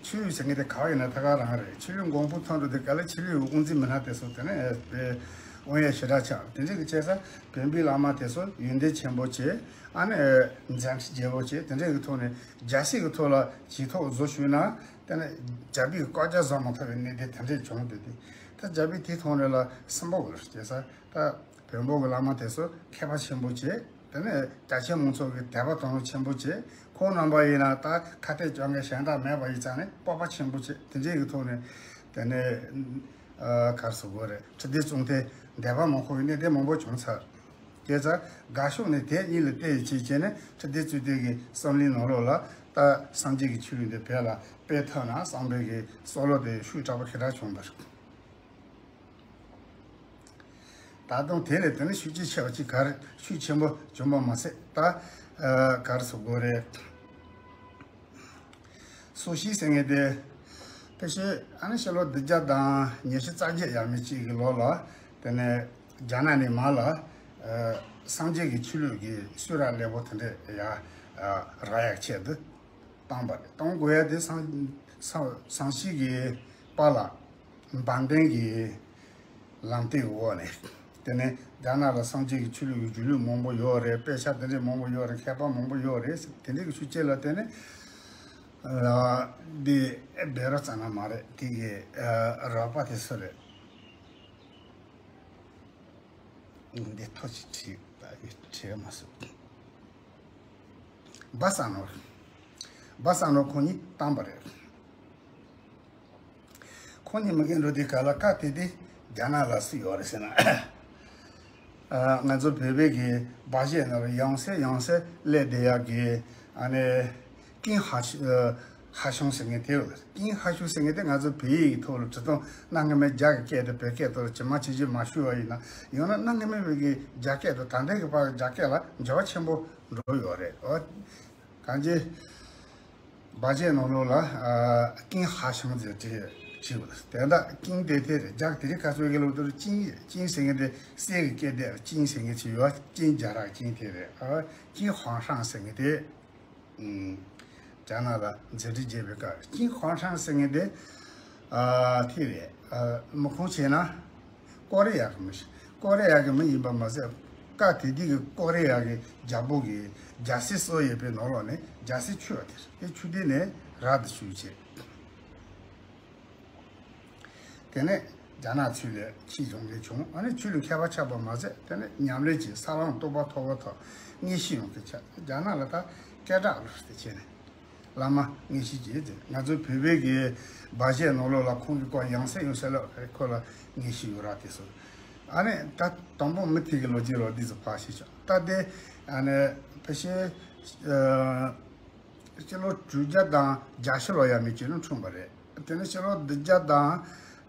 ཆོས་ཟེར་མཁན་དེ་ག་བ་ཡིན་ན་ད་ག་རང་རེད། ཆོས་ལུགས་མགོན་པོ་མཐོང་འགྲོ་དེ་ག་ལ་ཆོས་ལུགས་དབུ་འཛིན་མི་སྣ་དེ་ཚོ་དེ་ནས་དབང་ཡག་ཞེ་དྲག་ཆགས། དེ་འདྲ་གི་བྱས་ཙང་བོན་པོའི་བླ་མ་དེ་ཚོ་ཡོན་ཏན་ཆེན་པོ་བྱས། ཨ་ནི་མཛད་འཕྲིན་རྒྱས་པོ་བྱས། དེ་འདྲ་གི་ཐོག་ནས་རྒྱལ་སྲིད་ཀྱི་ཐོག་ལ་ཇུས་གཏོགས་བཟོ་ཞུས་ན་དེ་ནས་རྒྱལ་པོའི་བཀའ་རྒྱ་བཟོ་མ་ཐུབ་པའི་གནད་དོན་དེ་འདྲ་བྱུང་འདུག་དེ་ད་རྒྱལ་པོས་དེ་མཐོང་རེ་ལ་སུན་པོ་བྱས་ཙང་། ད་བོན་པོ་གི་བླ་མ་དེ་ཚོ་མཁས་པ་ཆེན་པོ་བྱས། དེ་ནས་རྒྱ་ཆེ་མང་ཚོགས་ཀྱི་དད་པ་དང་ལོ་ཆེན་པོ་བྱས། ཁོང་རྣམ་པ་ཡིན་ན་ད་ཁ་གཏད་གཅོག་མཁན་གཞན་དག་མེད་པ་ཡིན་ཙང་ནས་སྤོབས་པ་ཆེན་པོ་བྱས། དེ་འདྲའི་གི་ཐོག་ནས་དེ་ནས་ཨ་ག་རེ་ཟེར་དགོས་རེད། ཁྲི་ལྡེ་གཙུག་བརྟན་འདས་པ་མ་འཁོར་བའི་གནད་དོན་མང་པོ་བྱུང་ཚར། བྱས་ཙང་དགའ་ཕྱོགས་ནས་དེ་གཉིས་ལ་བལྟས་ཡི་བྱས་བྱས་ནས་ཁྲི་ལྡེ་གཙུག་བརྟན་གྱི་བསམ་བློའི་ནང་ལོགས་ལ་ད་སངས་རྒྱས་ཀྱི་ཆོས་ལུགས་འདི་བོད་ལ་སྤེལ་ཐུབ་ན་བསམ་པའི་གི་བསམ་བློ་དེ་ཤུགས་དྲག་པོ་ཞེ་དྲག་བྱུང་བ་རེད། ད་དུང་དེ་ལས་དེ་ནི་ཤུགས་ཆེ་ཆེ་བ་ཅིག་ག་རེ་ཤུགས་ཆེན་པོ་བྱུང་བ་མ་ཟད། ད་ཨ་ག་རེ་ཟེར་དགོས་རེད། སུ་ཤི་ཟེར་མཁན་དེ་ཕལ་ཆེར་ཨ་ནི་ཕྱི་ལོ་བདུན་བརྒྱ་དང་ཉི་ཤུ་རྩ་བརྒྱད་ཡས་མས་ཅིག་གི་ལོ་ལ་དེ་ནས་རྒྱ་ནག་ནས་མར་ལ་ཨ་སངས་རྒྱས་ཀྱི་ཆོས་ལུགས་ཀྱི་གསུང་རབ་ཀླད་པོ་དེ་འདྲ་ཡ་ཨ་རག་ཡག་ཆེད་དུ་བཏང་བ་རེད། གཏོང་དགོས་ཡ་དེ་སང་སང་སང་ཞིག་གི་པཱ་ལགས་འབར་མདེལ་གྱི་ལམ་སྟོན་འོག་ནས། དེ་ནས་རྒྱ་ནག་ལ་སངས་རྒྱས་ཀྱི་ཆོས་ལུགས་ཀྱི་སྒྱུ་ལུས་མང་པོ་ཡོད་རེད། དཔེ་ཆ་དེ་འདྲས་མང་པོ་ཡོད་རེད། མཁས་པ་མང་པོ་ཡོད་རེད། དེ་འདྲས་ཀྱི་ཆོས་ཅན་ལ་བརྟེན་ནས་ཨ་འདི་བེ་རོ་ཙ་ན་མ་རེད། དེ་གི་ཨ་རོགས་པ་དེ་སུ་རེད། འདི་ཐོ་ཅིག་བྲིས་བྲིས་མ་སོང་། སྦ་ས་ནོར། སྦ་ས་ནོར་ཁོང་གཉིས་བཏང་པ་རེད། ཁོང་གཉིས་མི་རྒན་འགྲོ་དུས་ག་ལ་བཀའ་དེ་དེ་རྒྱ་ནག་ལ་སུ་ཡོད་རེད་ཟེར་ན། ཨ་ང་ཚོ་བོད་པའི་གི་སྦ་བཞེད་ནོར་ཡང་སེ་ཡང་སེ་སླེབས་བསྡད་ཡག་གི་ཨ་ནི་ཀིང་ཧ་ཤ་ཧ་ཤང་ཟེར་མཁན་དེ་ཡོད། ཀིང་ཧ་ཤང་ཟེར་མཁན་དེ་ང་ཚོ་བོད་ཡིག་གི་ཐོག་ལ་བྲིས་སྟངས་གནའ་སྔ་མའི་རྒྱ་གི་སྐད་དང་བོད་སྐད་ཐོག་ལ་ཇི་མ་ཇི་བཞིན་མ་ཞུ་བ་ཡིན་ན། ཡང་ན་གནའ་སྔ་མའི་བོད་ཀྱི་རྒྱ་སྐད་དང་ད་ལྟའི་གི་བར་གྱི་རྒྱ་སྐད་ལ་འབྱོར་བ་ཆེན་པོ་འགྲོ་ཡོད་རེད། འོ། གང་ཅི། སྦ་བཞེད་ནང་ལོགས་ལ་ཨ་ཀིང་ཧ་ཤང་ཟེར་བྲིས་བྲིས་ཡོད། དེ་འདྲ་ཀིང་དེ་དེ་རེད། རྒྱ་གི་དེ་རིང་ཁ་སང་གི་ལོ་དེར་ཅིང་ཅིང་ཟེར་མཁན་དེ་སྲས་ཀྱི་སྐད་དེ་ཅིང་ཟེར་མཁན་ཅིག་ཡོད། ཅིང་རྒྱ་ར་ཅིང་དེ་རེད། ཨ་ཀིང་ཧ་ཤང་ཟེར་མཁན་དེ། ཨུམ། རྒྱ་ནག་ལ་མཛད་འཕྲིན་རྒྱས་པའི་སྐབས་ཀིང་ཧ་ཤང་ཟེར་མཁན་དེ། ཨ་དེ་རེད། ཨ་མི་ཁུངས་བྱས་ན། ཀོ་རི་ཡ་གི་མི་ཞིག་ཀོ་རི་ཡ་གི་མི་ཡིན་པ་མ་ཟད། སྐབས་དེ་དུས་ཀྱི་ཀོ་རི་ཡ་གི་རྒྱལ་པོ་གི་རྒྱལ་སྲིད་སྲོལ་ཡོད་པའི་ནང་ལོགས་ནས་རྒྱལ་སྲིད་ཆུད་པ་དེ་རེད། དེ་ཆུ་དེ་ནས་ར་དུ་ཆུ་བྱས། དེ་ནས་རྒྱ་ནག་ཚུར་ལ་ཕྱིར་ཡོང་གི་བྱུང་། ཨ་ནི་ཆོས་ལུགས་མཁས་པ་ཆགས་པ་མ་ཟད། དེ་ནས་ཉམས་ལེན་གྱིས་ས་ལམ་རྟོགས་པ་ཐོབ་པ་ཐོག་མངོན་ཤེས་ཡོང་གི་ཆགས། རྒྱ་ནག་ལ་ད་སྐད་གྲགས་ལོས་དེ་བྱས་ནས། བླ་མ་མངོན་ཤེས་ཀྱིས་ང་ཚོའི་བོད་པའི་གི་སྦ་བཞེད་ནང་ལོགས་ལ་ཁོང་གི་སྐོར་ཡང་སེ་ཡང་སེ་ལབ་རེད། ཁོ་ལ་མངོན་ཤེས་ཡོད་ར་དེ་སོ། ཨ་ནི་ད་དང་པོ་མི་དེ་གི་ལོ་རྒྱུས་རོ་འདི་ཚོ་ཕར་ཤེས་ཆོག་ད་དེ་ཨ་ནི་ཕལ་ཆེར་ཨ་སྤྱི་ལོ་དྲུག་བརྒྱ་དང་བརྒྱད་ཅུ་ལོ་ཡས་མས་ཅིག་ལ་འཁྲུངས་པ་རེད། དེ་ནི་ཕྱི་ལོ་བདུན་བརྒྱ་དང་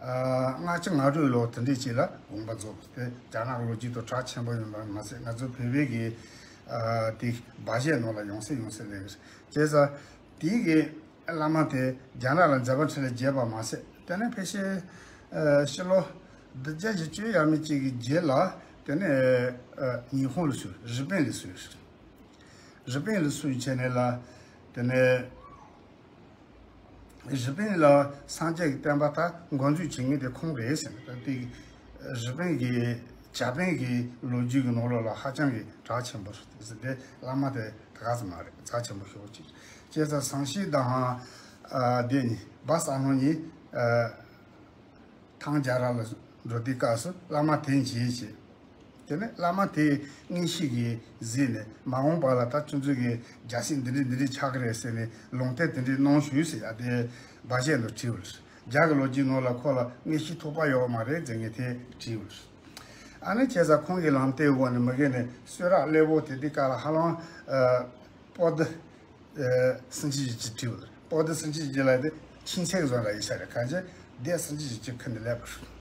ལྔ་བཅུ་ང་དྲུག་ལོ་དེ་འདྲས་ཅིག་ལ་དགོངས་པ་རྫོགས་པ་དེ་རྒྱ་ནག་ལོ་རྒྱུས་དང་གྲགས་ཆེན་པོ་ཡིན་པ་མ་ཟད། ང་ཚོ་བོད་པའི་གི་ཨ་དེ་སྦ་བཞེད་ནང་ལ་ཡང་སེ་ཡང་སེ་སླེབས་ཡོད། བྱས་ཙང་དེའི་གི་བླ་མ་དེ་རྒྱ་ནག་ལ་མཛད་པ་འཕྲིན་ལས་རྒྱས་པ་མ་ཟད། དེ་ནས་ཕལ་ཆེར་ཨ་ཕྱི་ལོ་བདུན་བརྒྱ་བཞི་བཅུ་ཡས་མས་ཅིག་གི་རྗེས་ལ་དེ་ནས་ཨ་ཉི་ཧོང་ལ་སོང་། རི་པིན་ལ་སོང་། རི་པིན་ལ་སོང་བྱས་ནས་ལ་དེ་ནས། རི་པིན་ལ་སངས་རྒྱས་ཀྱི་བསྟན་པ་དག་འགོ་འཛུགས་བྱེད་མཁན་དེ་ཁོང་རེད་ཟེར་ནས། ད་དེ་རི་པིན་གྱི་ཇ་པན་གྱི་ལོ་རྒྱུས་ཀྱི་ནང་ལོགས་ལ་ཧ་ཅང་གི་གྲགས་ཆེན་པོ་རེད་ཟེར། དེ་བླ་མ་དེ་ད་ག་ཙམ་མ་རེད། རྩ་ཆེན་པོ་ཞེ་པོ་ཅིག་རེད། བྱས་ཙང་ཟངས་ཤིང་དང་། ཨ། དེ་གཉིས་སྦ་ས་ནོ་གཉིས། ཨ། ཐང་རྒྱ་ར་ལ་འགྲོ་དུས་སྐབས་སུ་བླ་མ་དེ་མཇལ་བྱས། དེ་ནས་བླ་མ་དེས་མངོན་ཤེས་ཀྱིས་གཟིགས་ནས། མ་འོངས་པ་ལ་ད་ཁྱོད་ཚོ་གི་རྒྱལ་སྲིད་འདི་འདྲས་འདི་འདྲས་ཆགས་ཀྱི་རེད་ཟེར་ནས་ལུང་བསྟན་དེ་འདྲས་གནང་ཞུས་ཟེར་ཡ་དེ་སྦ་བཞེད་དུ་བྲིས་པ་རེད། རྒྱ་གི་ལོ་རྒྱུས་ནང་ལ་ཁོ་ལ་མངོན་ཤེས་ཐོགས་པ་ཡོད་མ་རེད་ཟེར་ངས་དེ་བྲིས་པ་རེད། ཨ་ནི་བྱས་ཙང་ཁོང་གི་ལམ་སྟོན་འོག་ནས་མ་གི་ནས་གསུང་རབ་སླེ་བོ་དེ་དུས་སྐབས་ལ་ཧ་ལམ། ཨ། པོ་ཏི། ཨ། སུམ་ཅུ་བཞི་བཅུ་བྲིས་པ་རེད། པོ་ཏི་སུམ་ཅུ་བཞི་བཅུ་ལ་དེ་ཆིན་ཚེག་བཟོ་འདྲ་ཡིན་ས་རེད། གང་བྱས་སྡེ་སུམ་ཅུ་བཞི་བཅུ་ཁུར་ནས་སླེབས་པ་རེད།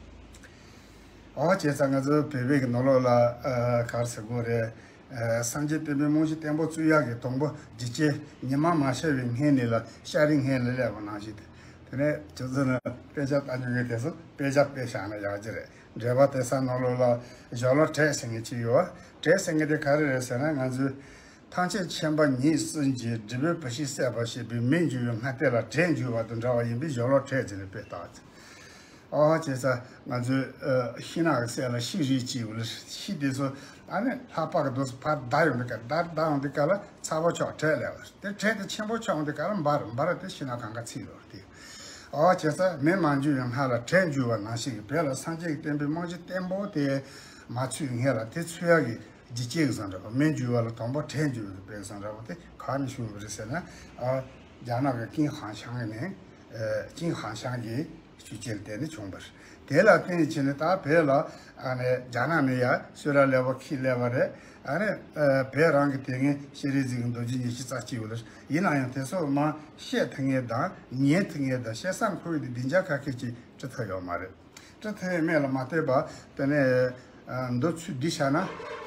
ཨོ་བྱས་ཙང་ང་ཚོ་བོད་པའི་གི་ནང་ལོགས་ལ། ཨ། ག་རེ་ཟེར་དགོས་རེད། ཨ། སངས་རྒྱས་བསྟན་པའི་རྨང་གཞི་བརྟན་པོ་བཙུགས་ཡག་གི་དང་པོ་རྒྱུ་རྐྱེན་ཉི་མ་མ་ཤར་བའི་སྔོན་ནས་ལ་ཤར་རིའི་སྔོན་ལ་སླེབས་པ་ནང་བཞིན་དེ། དེ་ནས་ཁྱོད་ཚོ་ནི་དཔེ་ཆ་ལྟ་མྱོང་མཁན་དེ་ཚོ་དཔེ་ཆ་དཔེ་བཞག་ན་ཡག་གི་རེད། འགྲེལ་པ་དེ་ས་ནང་ལོགས་ལ་ཞྭ་ལོ་བྲེ་ཟེར་མཁན་ཅིག་ཡོད། བྲེ་ཟེར་མཁན་དེ་ག་རེ་རེད་ཟེར་ན། ང་ཚོས་ཐམས་ཅད་མཁྱེན་པ་ཉིད་སུ་མཇལ། འབྲས་བུ་བུ་ཤིང་སད་པར་བྱེད་པའི་མེ་འཇུ་བའི་སྔ་ལྟས་ལ་བྲེ་འཇུ་བ་དང་འདྲ་བ་ཡིན་པས་ཞྭ་ལོ་བྲེ་ཟེར་ནས་དཔེ་བཏགས། ཨོ་བྱས་ཙང་ང་ཚོས། ཨ། ཤིང་ནགས་ཀྱི་སྲས་ལ་ཤིང་རིགས་གཅིག་ཡོད་ལ། ཤིང་དེ་ཚོ་ཨ་ནི་ལྷགས་པ་གི་རྡོ་སུ་ཕར་བརྡར་ཡོང་དུས་སྐབས། བརྡར་བརྡར་ཡོང་དུས་སྐབས་ལ་ཚ་པོ་ཆགས་བྲེ་སླེབས་པ་རེད། དེ་བྲེ་དེ་ཆེན་པོ་ཆགས་ཡོང་དུས་སྐབས་ལ་འབར། འབར་དེ་ཤིང་ནགས་གང་ག་ཚིག་ཡོད་རེད། དེ། ཨོ་བྱས་ཙང་མེ་མ་འཇུ་བའི་སྔ་ལ་བྲེ་འཇུ་བ་ནང་བཞིན་གྱི། བོད་ལ་སངས་རྒྱས་ཀྱི་བསྟན་པའི་རྨང་གཞི་བརྟན་པོ་དེ་མ་ཚུགས་སྔོན་ལ་དེ་ཚུགས་ཡག་གི་རྒྱུ་རྐྱེན་གྱི་བཟང་འདྲ་པོ། མེ་འཇུ་བ་ལ་དང་པོ་བྲེ་འཇུ་བའི་དཔེ་བཟང་འདྲ་པོ་དེ་ག་ནས་བྱུང་བ་རེད་ཟེར་ན། ཨ། རྒྱ་ནག་གི་ཀིང་ཧན་ཤང་ནས། ཨ། ཀིང་ཧན་ཤང་གི་ཤུགས་རྐྱེན་ལ་བརྟེན་ནས་བྱུང་བ་རེད། དེ་ལ་བརྟེན་བྱས་ནས་ད་བོད་ལ། ཨ་ནི་རྒྱ་ནག་ནས་ཡར་གསུང་རབ་སླེ་བོ་འཁྱེར་སླེབས་པ་རེད། ཨ་ནི། ཨ། བོད་རང་གི་དེ་སྔའི་ཤེས་རིག་འཛིན་གྱི་མདོ་རྒྱུད་ཉི་ཤུ་རྩ་གཅིག་ཡོད་ལ། ཡིན་ན་ཡང་དེ་ཚོ་མར་བཤད་ཐུབ་མཁན་དང་ཉན་ཐུབ་མཁན་དང་བཤད་ས་མཁོ་བའི་དེ་སྡིངས་ཆ་ཁ་ཤས་ཅིག་བྲི་ཐུབ་ཡོད་མ་རེད། བྲི་ཐུབ་ཡོད་མེད་ལ་མ་ལྟོས་པར། དེ་ནས། ཨ། མདོ་ཚུལ་འདི་བཞག་ན།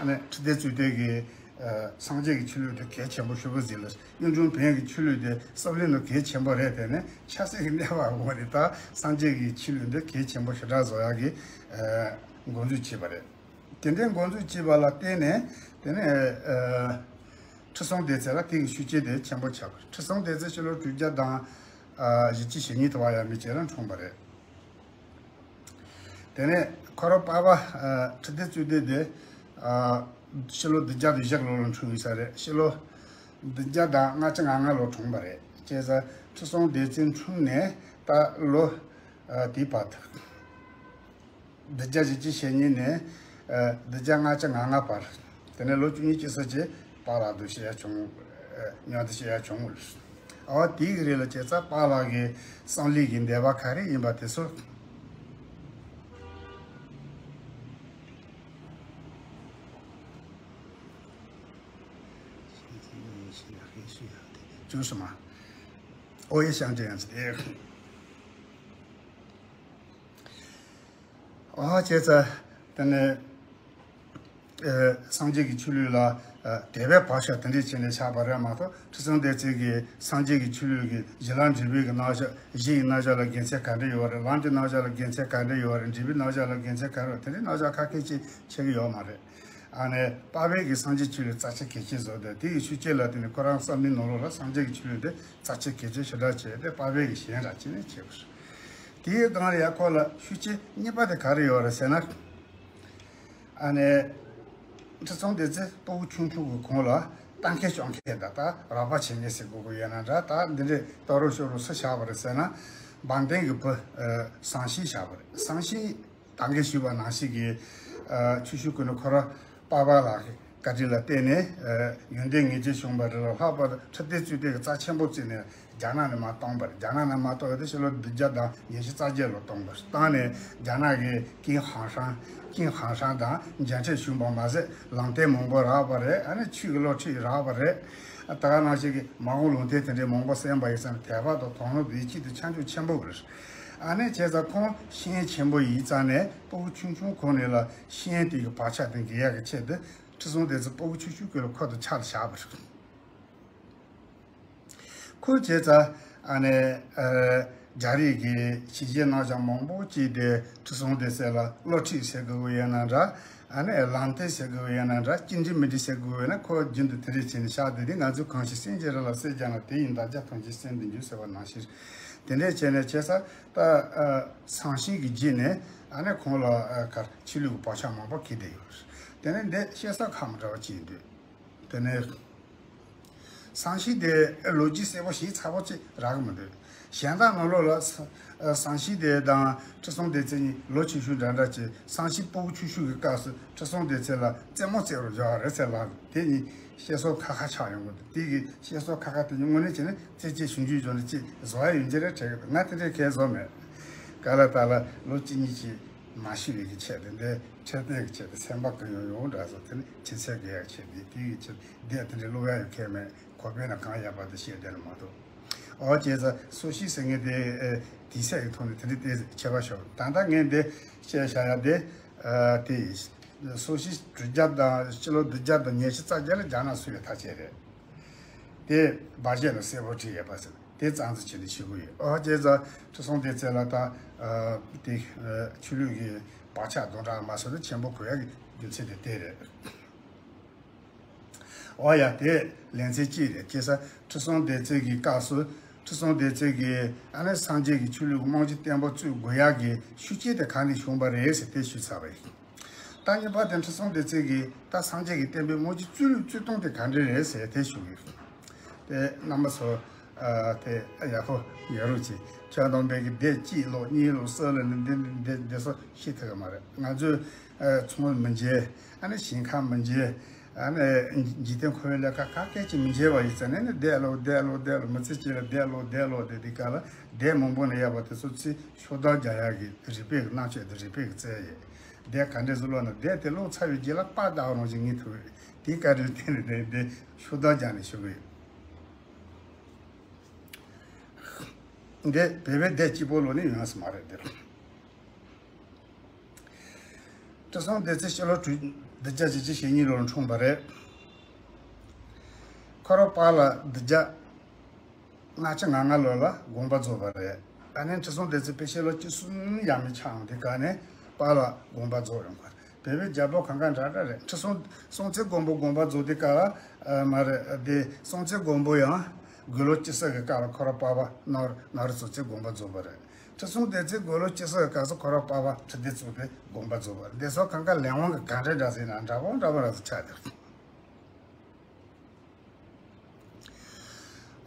ཨ་ནི་ཁྲི་ལྡེ་གཙུག་ལྡེ་གིས། ཨ། སངས་རྒྱས་ཀྱི་ཆོས་ལུགས་དེ་གལ་ཆེན་པོ་ཞེ་པོ་ཟིན་ལ། གཡུང་དྲུང་བོན་གྱི་ཆོས་ལུགས་དེ་བསམ་བློའི་ནང་གལ་ཆེན་པོ་རེད། དེ་ནས་ཆབ་སྲིད་ཀྱི་གནས་བབ་འོག་ནས་ད་སངས་རྒྱས་ཀྱི་ཆོས་ལུགས་འདི་གལ་ཆེན་པོ་ཞེ་དྲག་བཟོ་ཡག་གི། ཨ། འགོ་འཛུགས་བྱས་པ་རེད། དེ་འདྲའི་འགོ་འཛུགས་བྱས་པ་ལ་བརྟེན་ནས། དེ་ནས། ཨ། ཁྲི་སྲོང་ལྡེ་བཙན་ལ་དེ་གི་ཤུགས་རྐྱེན་དེ་ཆེན་པོ་ཆགས་པ་རེད། ཁྲི་སྲོང་ལྡེ་བཙན་ཕྱི་ལོ་དྲུག་བརྒྱ་དང་། ཨ། བཞི་བཅུ་ཞེ་གཉིས་དུ་བ་ཡས་མས་ཅིག་ལ་འཁྲུངས་པ་རེད། དེ་ནས་ཁོ་རང་པ་ཕ། ཨ། ཁྲི་ལྡེ་གཙུག་ལྡེ་དེ། ཨ། ཕྱི་ལོ་བདུན་བརྒྱ་དང་བཞི་ལོ་ལ་འཁྲུངས་ཡོད་ས་རེད། ཕྱི་ལོ་བདུན་བརྒྱ་དང་ལྔ་བཅུ་ང་ལྔ་ལོ་འཁྲུངས་པ་རེད། བྱས་ཙང་ཁྲི་སྲོང་ལྡེ་བཙན་འཁྲུངས་ནས་ད་ལོ། ཨ། དེའི་བར་དུ། བདུན་བརྒྱ་བཞི་བཅུ་ཞེ་གཉིས་ནས། ཨ། བདུན་བརྒྱ་ལྔ་བཅུ་ང་ལྔ་བར། དེ་ནས་ལོ་བཅུ་གཉིས་བཅུ་གསུམ་ཅིག་པཱ་ལགས་དང་བཤད་ཡ་བྱུང་། ཨ། མཉམ་དུ་བཤད་ཡ་བྱུང་། ཨོ། དེའི་རིང་ལ་བྱས་ཙང་པཱ་ལགས་ཀྱི་བསམ་ལུགས་ཀྱི་འདོད་པ་ག་རེ་ཡིན་པ་དེ་ཚོ། ཅུང་ཟད་མ། ཨོ་ཡེ་ཤང་ཅན་ཡང་ཚེ། ཨོ་བྱས་ཙང་དེ་ནས། ཨ། སངས་རྒྱས་ཀྱི་ཆོས་ལུགས་ལ། ཨ། དད་པའི་བག་ཆགས་དེ་འདྲས་བྱས་ནས་ཆགས་པ་རེད་མ་གཏོགས། ཁྲི་སྲོང་ལྡེ་བཙན་གྱིས་སངས་རྒྱས་ཀྱི་ཆོས་ལུགས་ཀྱི་གཞི་ལམ་འབྲས་བུ་གི་རྣམ་གཞག་གཞི་ཡི་རྣམ་གཞག་ལ་དགེ་མཚན་ག་འདྲ་ཡོད་རེད། ལམ་གྱི་རྣམ་གཞག་ལ་དགེ་མཚན་ག་འདྲ་ཡོད་རེད། འབྲས་བུའི་རྣམ་གཞག་ལ་དགེ་མཚན་ག་རེ་ཡོད། དེ་འདྲའི་རྣམ་གཞག་ཁ་སྐད་ཅིག་ཤེས་ཀྱི་ཡོད་མ་རེད། ཨ་ནི་པ་ཕས་ཀྱིས་སངས་རྒྱས་ཆོས་ལུགས་རྩ་ཆེ་གལ་ཆེ་བཟོས་ཏེ། དེ་ཡི་ཤུགས་རྐྱེན་ལ་བརྟེན་ནས་ཁོ་རང་བསམ་བློའི་ནང་ལོགས་ལ་སངས་རྒྱས་ཀྱི་ཆོས་ལུགས་དེ་རྩ་ཆེ་གལ་ཆེ་ཞེ་དྲག་བྱས་ཏེ། པ་ཕས་ཀྱིས་ཞེན་དྲག་བྱས་ནས་བྱས་པ་རེད། དེའི་སྒང་ལ་ཡང་ཁོ་ལ་ཤུགས་རྐྱེན་གཉིས་པ་དེ་ག་རེ་ཡོད་རེད་ཟེར་ན། ཨ་ནི་ཁྲི་སྲོང་ལྡེ་བཙན་ཕྲུ་གུ་ཆུང་ཆུང་གི་གོང་ལ་ལྟ་མཁན་སྐྱོང་མཁན་དང་། ད་རོགས་པ་བྱེད་མཁན་ཟེར་དགོས་ཀྱི་ཡོད་ན་འདྲ། ད་འདི་འདྲའི་ལྟ་རོགས་ཤོར་རོགས་སུ་བཞག་པ་རེད་ཟེར་ན། འབངས་ལྡན་གྱི་བུ། ཨ། ཟངས་ཤིང་བཞག་པ་རེད། ཟངས་ཤིང་ད་གིན་ཞུས་པ་ནང་བཞིན་གྱི། ཨ། ཆུ་ཤུར་ཀུན་ནས་ཁོ་རང་པ་ཕ་ལགས་ཀྱི་བཀའ་དྲིན་ལ་བརྟེན་ནས། ཨ། ཡོན་ཏན་ངེས་ཅན་བྱུང་བ་རེད་ལ། ལྷག་པར་དུ་ཁྲི་ལྡེ་གཙུག་ལྡེ་གིས་རྩ་ཆེན་པོ་བརྩིས་ནས་རྒྱ་ནག་ནས་མར་བཏང་པ་རེད། རྒྱ་ནག་ནས་མར་བཏང་ཡོད་དེ་ཕྱི་ལོ་བདུན་བརྒྱ་དང་ཉི་ཤུ་རྩ་བརྒྱད་ལོ་བཏང་པ་རེད། བཏང་ནས་རྒྱ་ནག་གི་ཀིང་ཧན་ཧྲན། ཀིང་ཧན་ཧྲན་དང་མཇལ་འཕྲད་བྱུང་བ་མ་ཟད། ལམ་སྟོན་མང་པོ་རག་པ་རེད། ཨ་ནི་ཆོས་ཀྱི་སློབ་ཁྲིད་རག་པ་རེད། ད་ག་ནང་བཞིན་གྱི་མ་འོངས་ལུང་བསྟན་དེ་འདྲའི་མང་པོ་གསན་པ་ཡིན་ཙང་དད་པ་དང་དོ་སྣང་དེ་ཆེད་དུ་ཆ་འཇོག་ཆེན་པོ་རེད། ཨ་ནི་བྱས་ཙང་ཁོང་ཤེས་ཡོན་ཆེན་པོ་ཡིན་ཙང་ནས་ཕྲུ་གུ་ཆུང་ཆུང་གོང་ནས་ལ་ཤེས་ཡོན་དེ་གི་བག་ཆགས་དེ་འགེལ་ཡག་གི་ཆེད་དུ། ཁྲི་སྲོང་ལྡེ་བཙན་ཕྲུ་གུ་ཆུང་ཆུང་སྐབས་ལ་ཁོ་དང་ཆ་ལ་བཞག་པ་རེད། ཁོ་བྱས་ཙང་ཨ་ནི། ཨ། རྒྱ་རིགས་ཀྱི་ཞིབ་དཔྱད་རྣམ་གཞག་མང་པོ་ཅིག་དེ་ཁྲི་སྲོང་ལྡེ་བཙན་ལ་སློབ་ཁྲིད་ཟེར་དགོས་ཀྱི་ཡོད་ན་འདྲ། ཨ་ནི་ལམ་སྟོན་ཟེར་དགོས་ཀྱི་ཡོད་ན་འདྲ། གཅིག་འགྲིག་མི་འགྲིག་ཟེར་དགོས་ཀྱི་ཡོད་ན། ཁོ་རྒྱུན་དུ་དེ་འདྲས་བྱས་ནས་བཞག་བསྡད་དེ། ང་ཚོས་གང་ཞིག་གསན་གྱི་རེ་ལ་གསེར་རྒྱག་ན། དེ་ཡི་འདག་སྦྱར་ཐམས་ཅད་གསན་དུ་འགྱུར་ཟེར་བ་ནང་བཞིན། དེ་འདྲས་བྱས་ནས་བྱས་ཙང་ད། ཨ། ཟངས་ཤིང་གི་རྗེས་ནས་ཨ་ནི་ཁོང་ལ། ཨ། ག་རེ། ཆོས་ལུགས་ཀྱི་བག་ཆགས་མང་པོ་སྐྱེས་བསྡད་ཡོད་རེད། དེ་ནས་འདི་བཤད་ས་ཁག་མི་འདྲ་བ་ཅིག་འདུག་དེ་ནས་ བསམ་ཤེས་དེ་ལོ་རྒྱུས་གསལ་པོ་ཞིག་ཚ་པོ་ཅིག་རག་གི་མི་འདུག་གཞན་དག་ནང་ལོགས་ལ་ས- བསམ་ཤེས་དེ་དང་ཁྲི་སྲོང་ལྡེ་བཙན་གཉིས་ལོ་ཆུང་ཤོས་འདྲ་འདྲ་བྱས། བསམ་ཤེས་སྤུ་གུ་ཆུང་ཤོས་ཀྱི་སྐབས་སུ་ཁྲི་སྲོང་ལྡེ་བཙན་ལ་རྩེད་མོ་རྩེ་རུ་འཇོག་རེད་ཟེར་ལབ། དེ་གཉིས་བཤད་སྲོལ་ཁ་ཁ་ཆགས་ཡོང་གི་འདུག་དེ་གི་བཤད་སྲོལ་ཁ་ཁ་དེ་གཉིས་དངོས་གནས་བྱས་ན་རྩེད་ཆས་ཞིབ་འཇུག་བྱས་ནས་ཅིག་བཟོ་ཡ་ཡོད་མཁན་རེད་དྲན་གི་འདུག་ང་དེ་འདྲའི་གལ་བཟོ་མེད། ག་ལ་ད་ལ་ལོ་གཅིག་གཉིས་ཀྱི་མ་ཤི་བའི་གི་ཆེད་དུ་འདི་འཕྲོད་བསྟེན་གྱི་ཆེད་དུ་སེམས་པ་གུ་ཡངས་ཡོང་འདྲ་སོང་། དེ་ནི་ཁྱི་ཚེ་གི་ཡག་ཆེད་དུ་དེ་ཡི་ཆེད་དུ་བསྡད་དེ་འདྲའི་སློབ་ཡ་ཡོད་མཁན་མེད། ཁོ་པས་ན་གང་ཡག་པ་དེ་བཤད་བསྡད་ནི་མ་གཏོགས། ཨོ་བྱས་ཙང་སོ་ཤི་ཟེར་མཁན་དེ་ཨེ་དུས་ཚོད་ཀྱི་ཐོག་ནས་དེ་འདྲའི་དེ་ཁྱད་པར་ཤོར། ད་ལྟ་ངས་འདི་བཤད་བཞག་ཡ་དེ་ཨ་དེ་སོ་ཤི་དྲུག་བརྒྱ་དང་ཕྱི་ལོ་བདུན་བརྒྱ་དང་ཉི་ཤུ་རྩ་བརྒྱད་ལ་རྒྱ་ནག་སུ་ཡོད་ཐག་བཅད་རེད། དེ་སྦ་བཞེད་ལ་གསལ་པོ་བྲིས་ཡོད་པ་ཟེར། དེ་རྩ་འཛིན་བྱས་ནས་ཞུ་གི་ཡོད། ཨོ་བྱས་ཙང་ཁྲི་སྲོང་ལྡེ་བཙན་ལ་ད་ཨ་དེ་ཨ་ཆོས་ལུགས་ཀྱི་བག་ཆགས་དང་འདྲ་མ་སོང་ན་ཆེན་པོ་གོ་ཡག་གི་རྒྱུ་མཚན་དེ་དེ་རེད། ཨོ་ཡ་དེ་ལེ་ཚན་གཅིག་རེད། བྱས་ཙང་ཁྲི་སྲོང་ལྡེ་བཙན་གྱི་སྐབས་སུ་ཁྲི་སྲོང་ལྡེ་བཙན་གྱིས་ཨ་ནི་སངས་རྒྱས་ཀྱི་ཆོས་ལུགས་ཀྱི་རྨང་གཞི་བརྟན་པོ་བཙུགས་དགོས་ཡག་གི་ཤུགས་རྐྱེན་དེ་གང་ནས་བྱུང་བ་རེད་ཟེར་དེ་ཞུས་ཚར་བ་ཡིན། ད་གཉིས་པ་དེ་ཁྲི་སྲོང་ལྡེ་བཙན་གྱིས་ད་སངས་རྒྱས་ཀྱི་བསྟན་པའི་རྨང་གཞི་བཙུགས་ལུགས་བཙུགས་སྟངས་དེ་ག་འདྲ་རེད་ཟེར་དེ་ཞུ་གི་ཡོད། དེ་རྣམ་པ་ཚོ་ཨ་དེ་ཡག་པོ་ཡོད་རོགས་གྱིས། ཁྱོད་རྣམ་པས་ཀྱི་སྡེ་གཅིག་ལོག་གཉིས་ལོག་གསུམ་ལོག་ནི་འདི་འདི་འདི་ཚོ་ཤེས་ཐུབ་ཀྱི་མ་རེད། ང་ཚོས་ཨ་ཚོང་མི་འཇལ། ཨ་ནི་ཞིང་ཁ་མི་འཇལ། ཨ་ནི་འཇིག་རྟེན་འཁོར་བའི་ལས་ཀ་ག་སྐད་ཅིག་མི་འཇལ་བ་ཡིན་ཙང་ནི་ནི་བསྡད་ལོག་བསྡད་ལོག་བསྡད་ལོག་མི་ཚེ་གཅིག་ལ་བསྡད་ལོག་བསྡད་ལོག་བསྡད་དེ་ག་ལ་སྡེ་མང་པོ་ནས་ཡོད་པ་དེ་ཚོ་ཚེ་ཤོག་ལྡོག་རྒྱག་ཡག་གི་རིག་པའི་གི་རྣམ་དཔྱོད་དེ་རིག་པའི་གི་རྩལ་ཡོད། སྡེ་ག་འདྲས་སུ་ལོག་ན་སྡེ་དེ་ལོག་ཚར་བའི་རྗེས་ལ་པར་བཏགས་རང་བཞིན་ངེས་ཐུབ་རེད། དེའི་བཀའ་དྲིན་བརྟེན་ནས་སྡེ་དེ་ཤོག་ལྡོག་རྒྱག་ནས་བཞུགས་ཡོད། འདི་བོད་པའི་སྡེ་གཅིག་པོ་ལོག་ནི་ཡོང་ས་མ་རེད་འདིར། ཁྲི་སྲོང་ལྡེ་བཙན་ཕྱི་ལོ་དྲུག་བདུན་བརྒྱ་བཞི་བཅུ་ཞེ་གཉིས་ལོར་འཁྲུངས་པ་རེད། ཁོ་རང་པཱ་ལགས་བདུན་བརྒྱ་ལྔ་བཅུ་ང་ལྔ་ལོ་ལ་དགོངས་པ་རྫོགས་པ་རེད། ཨ་ནི་ཁྲི་སྲོང་ལྡེ་བཙན་དཔེ་ཆའི་ལོ་བཅུ་གསུམ་ཡས་མས་ཆགས་ཡོང་དུས་ག་ནས་པཱ་ལགས་དགོངས་པ་རྫོགས་ཡོང་གི་རེད། བོད་པའི་རྒྱལ་པོ་གང་ག་འདྲ་འདྲ་རེད། ཁྲི་སྲོང་སྲོང་བཙན་སྒམ་པོ་དགོངས་པ་རྫོགས་དུས་སྐབས་ལ་ཨ་མ་རེད་དེ། སྲོང་བཙན་སྒམ་པོ་ཡང་དགུང་ལོ་བཅུ་གསུམ་གྱི་སྐབས་ལ་ཁོ་རང་པཱ་ལགས་ནོར་ནོར་སྲོང་བཙན་དགོངས་པ་རྫོགས་པ་རེད། ཁྲི་སྲོང་ལྡེ་བཙན་དགུང་ལོ་བཅུ་གསུམ་གྱི་སྐབས་སུ་ཁོ་རང་པཱ་ལགས་ཁྲི་སྡེ་བཙུགས་ཏེ་དགོངས་པ་རྫོགས་པ་རེད། འདི་ཚོ་གང་ག་ལས་དབང་གི་ག་འདྲ་འདྲ་ཟེར་ན་འདྲ་པོ་འདྲ་པོ་ར་ཚོ་ཆགས་འདུག་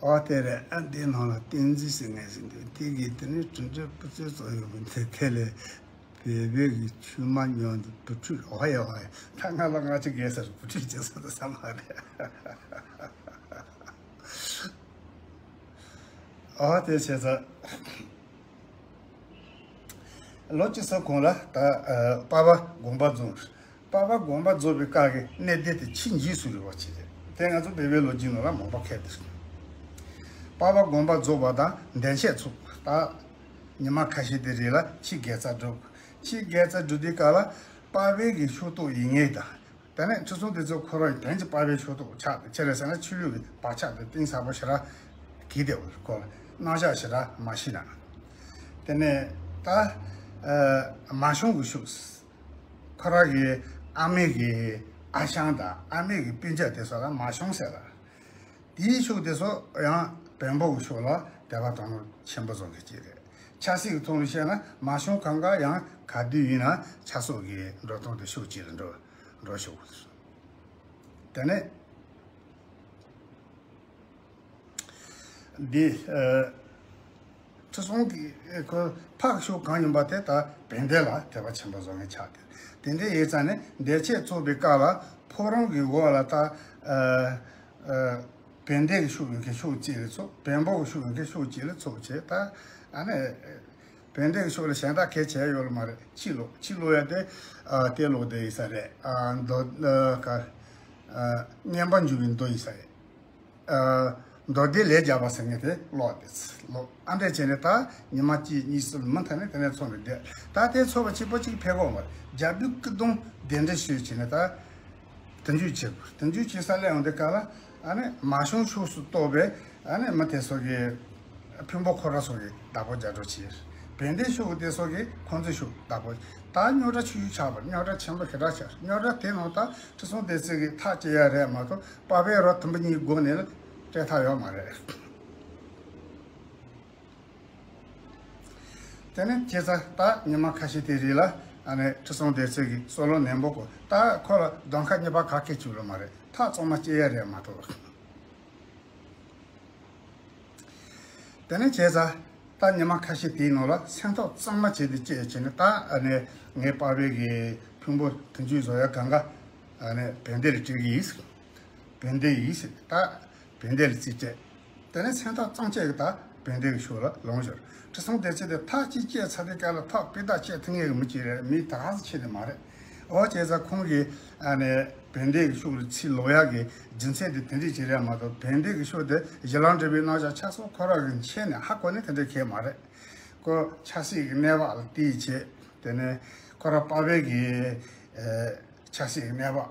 ཨོ་དེ་རེད། ཨ་འདི་ནང་ལ་བསྟན་འཛིན་ཟེར་ངེས་ཟིན་འདུག་དེ་གི་དེ་ནི་གྲུབ་འབྲས་སྤུས་ཚད་ཚོགས་ཡོད་པ་འདི་དེ་ལས་བོད་པའི་གི་ཆོས་མ་ཉམས་འདུག་བུ་ཁྲུས་ཨོ་ཡ་ཨོ་ཡ་ད་ང་ལ་ང་ཅི་གེ་སར་བུ་ཁྲུས་བྱེད་ས་འདུག་ས་མ་རེད། ཨོ་དེ་བྱས་ཙང་། ལོ་གཅིག་ཙམ་གོང་ལ་ད་ཨ་པཱ་ལགས་དགོངས་པ་རྫོགས། པཱ་ལགས་དགོངས་པ་རྫོགས་པའི་སྐབས་ཀྱི་གནས་བརྟན་དེ་ཕྱིས་འགྱུར་སུ་རུ་བ་ཅིག་རེད། དེ་ང་ཚོ་བོད་པའི་ལོ་རྒྱུས་ནང་ལ་མང་པོ་ཁེལ་ཏེ་རེད། པཱ་ལགས་དགོངས་པ་རྫོགས་པ་དང་འདན་ཤེད་ཚུགས་ད་ཉི་མ་ཁ་ཤས་དེ་རིང་ལ་ཕྱི་རྒྱལ་རྩ་སྒྲུབ། ཕྱི་རྒྱལ་རྩ་སྒྲུབ་དུས་སྐབས་ལ་པཱ་ལགས་ཀྱི་ཤོག་ཐོག་ཡིན་ངེས་དང་། དེ་ནས་ཁྲི་སྲོང་ལྡེ་བཙན་ཁོ་རང་ཡི་དོན་གྱི་པཱ་ལགས་ཤོག་ཐོག་ཆགས་ཏེ་ཆེ་རེ་ཟེར་ན་ཆོས་ལུགས་ཀྱི་བག་ཆགས་དེ་གཏིང་ཟབ་པོ་ཞེ་དྲག་གིས་དེ་འོ་ཁོ་ལ་རྣམ་གཞག་ཞེ་དྲག་མ་ཤེས་ན། དེ་ནས་ད་ཨ་མ་ཤོང་གི་ཤོག་ཁོ་རང་གི་ཨ་མའི་གི་ཨ་ཞང་དང་ཨ་མའི་གི་སྤུན་ཀྱག་དེ་ཚོ་ལ་མ་ཤོང་ཟེར་ལ། དེའི་ཤོག་དེ་ཚོ་ཡང་བོན་པོ་གི་ཤོག་ལ་དད་པ་དང་ལོ་ཆེན་པོ་བཟོ་མཁན་ཅིག་རེད། ཆབ་སྲིད་ཀྱི་ཐོག་ནས་བཤད་ན་མ་ཤོང་གང་ག་ཡང་ག་དུས་ཡིན་ན་ཆབ་སྲིད་ཀྱི་འགྲོ་སྟངས་དེ་ཤོག་ཅིག་ལ་འགྲོ་འགྲོ་ཤོག་དེ་ནས་འདི་ཨ་ཁྲི་སྲོང་གི་ཁོ་ཕ་གི་ཤོག་གང་ཡིན་པ་དེ་ད་བན་དེ་ལ་དད་པ་ཆེན་པོ་བཟོ་མཁན་ཆགས་ཏེ། དེ་འདྲ་ཡིན་ཙང་ནས་འདས་ཆད་ཚོགས་པའི་སྐབས་ལ་ཕོ་བྲང་གི་འོག་ལ་ད་ཨ་ཨ་བན་དེ་གི་ཤོག་ཡོད་མཁན་ཤོག་གཅིག་ལ་ཚོགས། བོན་པོ་གི་ཤོག་ཡོད་མཁན་ཤོག་གཅིག་ལ་ཚོགས་བྱས། ད་ཨ་ནི་བན་དེ་གི་ཤོག་ལ་གཞན་དག་གལ་ཆེ་ཡོད་ལ་མ་རེད། ཕྱི་ལོགས་ཕྱི་ལོགས་ཡ་དེ་ཨ་དེ་ལོགས་དེ་ཡིན་ས་རེད། ཨ་མདོ་ཨ་ག་ཨ་བསྙེན་པར་འཇུག་པའི་མདོ་ཡིན་ས་རེད། ཨ་མདོ་སྡེ་ལས་བརྒྱ་པ་ཟེར་མཁན་དེ་ཀློག་དེ་ཀློག་ཨ་འདྲས་བྱས་ནས་ད་ཉི་མ་གཅིག་གཉིས་གསུམ་མུ་མཐུད་ནས་དེ་ནས་ཚོགས་ནས་བསྡད། ད་དེ་ཚོགས་པ་གཅིག་པོ་གཅིག་ཕེབས་གོ་མ་རེད། རྒྱལ་པོའི་སྐུ་གདུང་གདན་འདྲེན་ཞུས་བྱས་ནས་ད་དུས་མཇུག་བྱེད་དགོས། དུས་མཇུག་བྱེད་ས་སླེབས་ཡོང་དུས་སྐབས་ལ་ཨ་ནི་མ་ཤོང་ཕྱོགས་སུ་གཏོགས་པའི་ཨ་ནི་མི་དེ་ཚོ་གི་ཕུང་པོ་ཁོ་ར་ཚོ་གི་བདག་པོ་རྒྱ་འགྲོ་བྱས། བན་དེ་ཤོག་དེ་ཚོ་གི་ཁོང་ཚོའི་ཤོག་བདག་པོ། ད་རྙོག་དྲ་ཆུང་ཆུང་ཆགས་པ་རེད། རྙོག་དྲ་ཆེན་པོ་ཞེ་དྲག་ཆགས། རྙོག་དྲ་དེ་ནང་ད་ཁྲི་སྲོང་ལྡེ་བཙན་གི་ཐག་བཅད་ཡ་རེད་མ་གཏོགས། པ་ཕའི་རོ་དུམ་བུ་གཉིས་སྒོ་ནས་ལ་སྤྲད་ཐབས་ཡོད་མ་རེད། དེ་ནས་ཁྱེད་ཚ་ད་ཉི་མ་ཁ་ཤས་དེ་རིང་ལ་ཨ་ནི་ཁྲི་སྲོང་ལྡེ་བཙན་གྱི་སྲོག་ལོ་ནན་པོ་གོ། ད་ཁོ་ལ་གདོང་ཁ་གཉིས་པ་ག་གེ་བྱུང་ལོ་མ་རེད། ཐག་གཙང་མ་བཅད་ཡ་རེད་མ་གཏོགས། དེ་ནས་བྱས་ཙང་ད་ཉི་མ་ཁ་ཤས་དེའི་ནང་ལ་སེམས་ཐག་གཙང་མ་བྱས་ཏེ་བཅད་བྱས་ནས། ད་ཨ་ནི་ངའི་པ་ཕའི་གི་ཕུང་པོ་དུས་མཆོད་བཟོ་ཡ་གང་ག་ཨ་ནི་བན་དེ་ལ་སྤྲད་ཀྱི་ཡིན། བན་དེ་ཡིན་ཟེར། ད་བན་དེ་ལ་རྩིས་བཅད། དེ་ནས་སེམས་ཐག་གཙང་བཅད་ཀྱི་ད་བན་དེ་གི་ཕྱོགས་ལ་ལངས་ཞོར། ཁྲི་སྲོང་ལྡེ་བཙན་དེ་ཐག་གཅིག་བཅད་ཚར་དུས་སྐབས་ལ་ཐག་པེ་ཏ་བཅད་ཐུབ་མཁན་གི་མི་གཅིག་རེད། མི་ད་ག་ཟེ་ཆེ་ནི་མ་རེད། འོ་བྱས་ཙང་ཁོང་གིས་ཨ་ནི་བན་དེ་གི་ཕྱོགས་ལ་ཚུར་ལོག་ཡག་གི་རྒྱུ་མཚན་དེ་དེ་འདྲས་ཅིག་རེད་མ་གཏོགས། བན་དེ་གི་ཕྱོགས་དེ་གཞི་ལམ་འབྲས་བུའི་རྣམ་གཞག་ཆགས་སོགས་ཁོ་རང་གི་མཁྱེན་ནས་ཧ་གོ་ནི་དེ་འདྲས་གང་ཡང་མ་རེད། ཁོ་ཆབ་སྲིད་ཀྱི་གནས་བབ་ལ་བལྟས་བྱས། དེ་ནས་ཁོ་རང་པ་ཕའི་གི་ཨ་ཆབ་སྲིད་ཀྱི་གནས་བབ།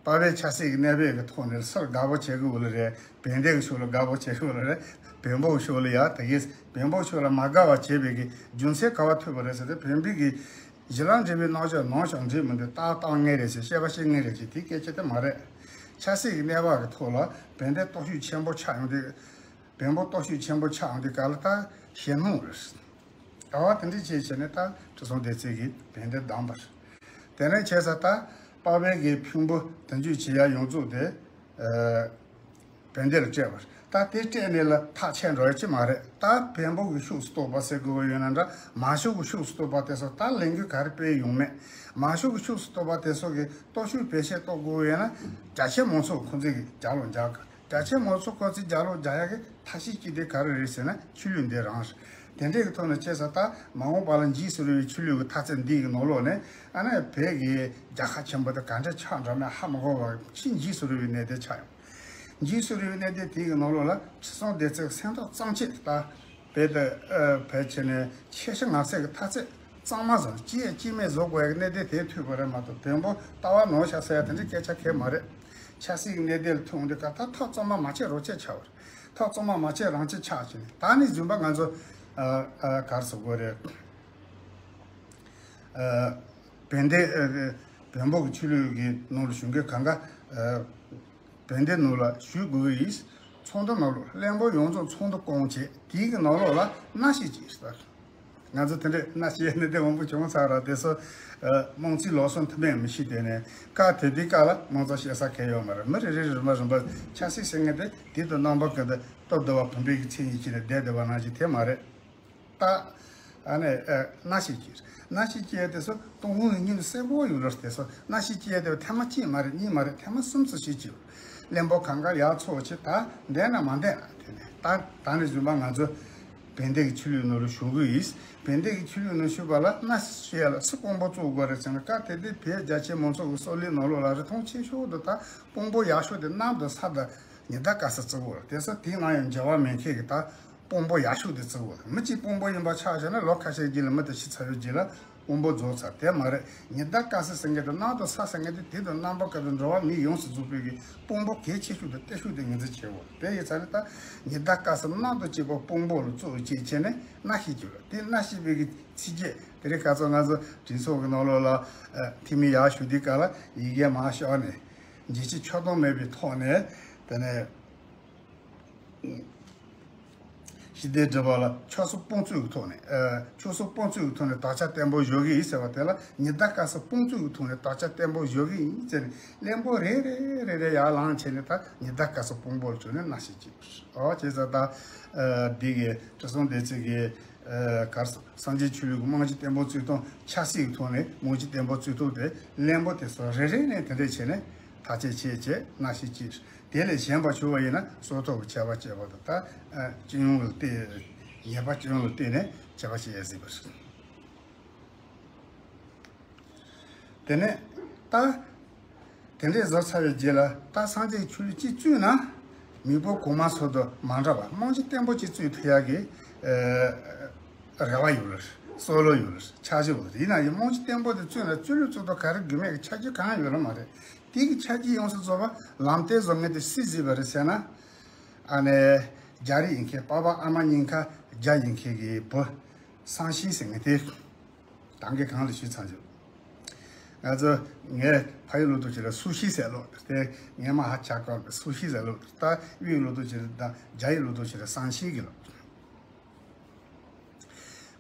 པ་ཕའི་ཆབ་སྲིད་ཀྱི་གནས་བབ་ཀྱི་ཐོག་ནས་སུར་དགའ་པོ་བྱེད་དགོས་ལ་རེད། བན་དེ་གི་ཕྱོགས་ལ་དགའ་པོ་བྱེད་དགོས་ལ་རེད། བོན་པོ་གི་ཕྱོགས་ལ་ཡ་དེ་གིས་བོན་པོ་ཕྱོགས་ལ་མ་དགའ་བ་བྱས་པའི་གི་རྒྱུ་མཚན་ག་བ་ཐུག་པ་རེད་ཟེར་ཏེ། བོན་པོའི་གི་གཞི་ལམ་འབྲས་བུའི་རྣམ་གཞག་ནང་བཞིན་འགྲིག་མི་འདུག། ཏག་ཏག་ངེས་རེད་ཟེར། བཤད་པ་བཤད་ངེས་རེད་ཟེར། དེ་སྐད་ཆ་དེ་མ་རེད། ཆབ་སྲིད་ཀྱི་གནས་བབ་ཀྱི་ཐོག་ལ་བན་དེ་སྟོབས་ཤུགས་ཆེན་པོ་ཆགས་ཡོང་དུས། བོན་པོ་སྟོབས་ཤུགས་ཆེན་པོ་ཆགས་ཡོང་དུས་སྐབས་ལ་ད་ཞེད་སྣང་རེད། ཨ་བ་དེ་འདྲ་བྱས་བྱས་ནས་ད་ཁྲི་སྲོང་ལྡེ་བཙན་གྱིས་བན་དེ་བསྡམས་པ་རེད། དེ་ནས་བྱས་ཙང་ད་པ་ཕའི་གི་ཕུང་པོ་དུས་མཆོད་བྱེད་ཡ་ཡོངས་རྫོགས་དེ་ཨ་བན་དེ་ལ་སྤྲད་པ་རེད། ད་དེ་སྤྲད་ནས་ལ་ཐག་ཆད་འགྲོ་ཡ་ཅི་མ་རེད། ད་བོན་པོ་གི་ཕྱོགས་སུ་གཏོགས་པ་ཟེར་དགོས་ཡོད་ན་འདྲ། མ་ཤོ་གི་ཕྱོགས་སུ་གཏོགས་པ་དེ་ཚོ་ད་ལས་འགུལ་ག་རེ་སྤེལ་ཡོང་མེད། མ་ཤོ་གི་ཕྱོགས་སུ་གཏོགས་པ་དེ་ཚོ་གི་སྟོབས་ཤུགས་བེད་སྤྱད་གཏོང་དགོས་ཡོད་ན་རྒྱ་ཆེ་མང་ཚོགས་ཁོང་ཚོས་གི་རྒྱབ་ལོག་རྒྱག་གི། རྒྱ་ཆེ་མང་ཚོགས་ཁོ་ཚོས་རྒྱབ་ལོག་རྒྱག་ཡག་གི་ཐབས་ཤེས་གཅིག་དེ་ག་རེ་རེད་ཟེར་ན་ཆོས་ལུགས་འདི་རང་རེད། དེ་འདྲའི་གི་ཐོག་ནས་བྱས་ཙང་ད་མ་འོངས་པ་ལ་འཇིགས་སུ་རུང་བའི་ཆོས་ལུགས་ཀྱི་མཐའ་ཚད་འདི་གི་ནང་ལོགས་ནས་ཨ་ནི་བོད་ཀྱི་རྒྱལ་ཁབ་ཆེན་པོ་དེ་ག་འདྲ་ཆགས་འགྲོ་མིན་ཧ་མ་གོ་བར་ཕྱིན། འཇིགས་སུ་རུང་བའི་གནས་སྟངས་ཆགས་ཡོང་། འཇིགས་སུ་རུང་བའི་གནས་སྟངས་དེ་གི་ནང་ལོགས་ལ་ཁྲི་སྲོང་ལྡེ་བཙན་སེམས་ཐག་གཙང་བཅད་ད་བོད་དེ་ཨ་བོད་ཆེ་ནས་ཆེ་ཤ་ང་སེ་གི་མཐའ་ཚད་གཙང་མ་བཟོ། ཅི་ཡས་ཅི་མེད་བཟོ་དགོས་ཡག་གི་གནད་དོན་དེ་ཐུག་པ་རེད་མ་གཏོགས། བོན་པོ་ལྟ་བ་ནོར་ཤག་ཟེར་ཡ་དེ་འདྲའི་སྐད་ཆ་གང་ཡང་མ་རེད། ཆབ་སྲིད་ཀྱི་གནད་དོན་ལ་ཐུག་འོང་དུས་སྐབས་ད་ཐག་གཙང་མ་མ་བཅད་རོགས་བཅད་ཆགས་པ་རེད། ཐག་གཙང་མ་མ་བཅད་རང་བཅད་ཆགས་བྱས་ནས། ད་ནི་རྫུན་པ་ང་ཚོ་ཨ་ཨ་ག་རེ་ཟེར་དགོས་རེད། ཨ་བན་དེ་ཨ་བོན་པོ་གི་ཆོས་ལུགས་ཀྱི་ནང་ལ་ཞུགས་མཁན་གང་ག་ཨ་བན་དེ་ནང་ལ་ཞུགས་དགོས་ཀྱི་ཡིན། ཚོགས་འདུ་ནང་ལོགས་བློན་པོ་ཡོངས་རྫོགས་ཚོགས་འདུ་བསྐོང་བྱས། དེའི་གི་ནང་ལོགས་ལ་མནའ་ཤོག་ཅིག་ཟེར། ང་ཚོ་དེ་འདྲའི་མནའ་ཤོག་ནི་དེ་མང་པོ་བྱུང་ཚར་ར། དེ་ཚོ་ཨ་དམངས་གཙོའི་ལོ་གསུམ་ཐུན་མོང་མི་ཤེས། དེ་ནས་སྐབས་དེ་དུས་སྐབས་ལ་མང་ཚོགས་བཤད་ས་གང་ཡོད་མ་རེད། མི་རེ་རེ་རིམ་པ་རིམ་པ་ཆབ་སྲིད་ཟེར་མཁན་དེ་དུས་དང་རྣམ་པ་ཀུན་ཏུ་སྟོབས་འདི་བ་བུམ་པའི་གི་མཚན་ཉིད་ཀྱིས་ནི་བསྡད་བསྡད་པ་ནང་བཞིན་དེ་མ་རེད། ད་ཨ་ནི་ཨ་མནའ་ཤོག་ཅིག་མནའ་ཤོག་ཅིག་དེ་ཚོ་ཏུན་ཧོང་གི་སྙིང་གསལ་པོ་ཡོད་རེད། དེ་ཚོ་མནའ་ཤོག་ཅིག་དེ་ཐེངས་མ་གཅིག་མ་རེད། གཉིས་མ་རེད། ཐེངས་མ་གསུམ་ཙམ་ཞིག་བྱས། བློན་པོ་གང་ག་ཡར་ཚོགས་བྱས། ད་འདས་ན་མ་འདས་ན། དེ་ནས་ད་ད་ནི་རྫུན་པ་ང་ཚོ་བན་དེ་གི་ཆོས་ལུགས་ནང་ལ་ཞུགས་ཀྱི་ཡིན། བན་དེ་གི་ཆོས་ལུགས་ནང་ཞུགས་པ་ལ་མནའ་ཤོག་ལ་སུ་དཔང་པོ་བཙུགས་དགོས་རེད་ཟེར་ན། སྐབས་དེ་དུས་བོད་རྒྱ་ཆེ་མང་ཚོགས་ཀྱི་སྲོག་ལུས་ནང་ལོགས་ལ་རིན་ཐང་ཆེ་ཤོས་དེ་ད་དཔང་པོ་ཡག་ཤོས་དེ་གནམ་དང་ས་དང་ཉི་ཟླ་སྐར་གསུམ་བརྩི་དགོས་རེད། དེ་ཚོ་དེའི་ནང་ཡང་འགྱུར་བ་མེད་མཁན་གྱི་ད་དཔང་པོ་ཡག་ཤོས་དེ་བརྩི་དགོས་རེད། མི་གཅིག་དཔང་པོ་ཡིན་པ་ཆགས་བྱས་ན་ལོ་ཁ་ཤས་རྗེས་ལ་མི་དེ་ཤི་ཚར་བའི་རྗེས་ལ་དཔང་པོ་རྫོགས་ཚར། དེ་མ་རེད། ཉི་ཟླ་སྐར་གསུམ་ཟེར་མཁན་དེ་གནམ་དང་ས་ཟེར་མཁན་དེ་དུས་དང་རྣམ་པ་ཀུན་ཏུ་འགྲོ་བ་མི་ཡོངས་སུ་རྫོགས་པའི་གི་དཔང་པོ་གལ་ཆེ་ཤོས་དང་གཏིང་ཤོས་དེ་ངོས་འཛིན་བྱེད་དགོས། དེ་ཡིན་ཙང་ནི་ད་ཉི་ཟླ་སྐར་གསུམ་གནམ་དང་བཅས་པ་དཔང་པོ་ལ་བཙུགས་བྱས་བྱས་ནས་མནའ་ཤོག་ཅིག་ལ། དེ་མནའ་ཤོག་པའི་གི་ཚིགས་བཅད་དེ་རིང་ཁ་སང་ང་ཚོ་གྲོས་ཚོགས་ཀྱི་ནང་ལོགས་ལ་ཨ་འཐུས་མི་ཡར་ཞུགས་དུས་སྐབས་ལ་ཡི་གེ་མར་ཤོར་ནས་འགྱིག་བྱེ་ཆག་སྡང་མེད་པའི་ཐོག་ནས། དེ་ནས་ཞི་བདེའི་སྒྲིག་པ་ལ་ཆོལ་གསུམ་དཔུང་གཙོའི་ཐོག་ནས། ཨ་ཆོལ་གསུམ་དཔུང་གཙོའི་ཐོག་ནས་དར་ཆ་བརྟན་པོ་བཞག་གི་ཡིན་ཟེར་བ་དེ་ལ། ཉི་ཟླ་སྐར་གསུམ་དཔུང་གཙོའི་ཐོག་ནས་དར་ཆ་བརྟན་པོ་བཞག་གི་ཡིན་ཟེར་ནས། བློན་པོ་རེ་རེ་རེ་རེ་ཡར་ལངས་བྱས་ནས་ད་ཉི་ཟླ་སྐར་གསུམ་དཔུང་པོ་ལ་བཙུགས་ནས་མནའ་ཤོག་ཅིག་འོ་བྱས་ཙང་ད་ཨ་འདི་གི་ཁྲི་སྲོང་ལྡེ་བཙན་གྱི་ཨ་ག་རེ་ཟེར། སངས་རྒྱས་ཆོས་ལུགས་ཀྱི་རྨང་གཞི་བརྟན་པོ་བཙུགས་སྟངས་ཆབ་སྲིད་ཀྱི་ཐོག་ནས་རྨང་གཞི་བརྟན་པོ་བཙུགས་ཐུབ་དེ། བློན་པོ་དེ་ཚོ་རེ་རེ་ནས་དེ་འདྲས་བྱས་ནས་ཐག་གཅོད་བྱས་བྱས་མནའ་ཤོག་ཅིག་དེ་ལས་གཞན་པ་བྱུང་བ་ཡིན་ན་སྲོག་ཐོག་གི་ཆད་པ་བཅད་པ་དང་། ད་ཨ་སྤྱི་ཡོངས་ལ་བལྟས། ཉེས་པ་སྤྱི་ཡོངས་ལ་བལྟས་ནས་ཆད་པ་བཅད་ཡ་ཟིན་པ་རེད། དེ་ནས་ད་དེ་འདྲས་བཟོ་ཚར་བའི་རྗེས་ལ་ད་སངས་རྒྱས་ཆོས་ལུགས་གཅིག་བཙུགས་ན་མི་བུ་གོང་མ་ཚོ་དང་མ་འདྲ་བ་རྨང་གཞི་བརྟན་པོ་གཅིག་བཙུགས་ཐུབ་ཡག་གི་ཨ་རེ་བ་ཡོད་ལ། བསམ་བློ་ཡོད་ལ། འཆར་གཞི་ཡོད་ལ། ཡིན་ན་ཡང་རྨང་གཞི་བརྟན་པོ་དེ་བཙུགས་ན་རྩོད་ལུགས་གཙུག་ཏོར་ག་རེ་དགོས་མེད་ཀྱི་ཆ་རྒྱུས་གང་ཡང་ཡོད་ལ་མ་རེད། དེ་གི་ཆ་རྒྱུས་ཡོངས་སུ་རྫོགས་པ་ལམ་སྟོན་བཟོ་མཁན་དེ་སུས་བཟོས་པ་རེད་ཟེར་ན། ཨ་ནི་རྒྱ་རིགས་ཡིན་མཁན། པ་ཕ་ཨ་མ་གཉིས་ཀ་རྒྱ་ཡིན་མཁན་གྱི་བུ་སང་ཤིན་ཟེར་མཁན་དེ། ད་གིན་གོང་ལ་ཞུས་ཚར་ཡོད། ང་ཚོ་ངས་ཕ་ཡུལ་ལོ་ཏོག་ཅིག་ལ་སུ་ཤི་ཟེར་ལོ། དེ་ངས་མ་ཧ་ཅང་གོ་སུ་ཤི་ཟེར་ལོ། ད་དབུས་ལོ་ཏོག་ཅིག་ལ་དང་རྒྱ་ཡིག་ལོ་ཏོག་ཅིག་ལ་སང་ཤིན་གྱི་ལོ།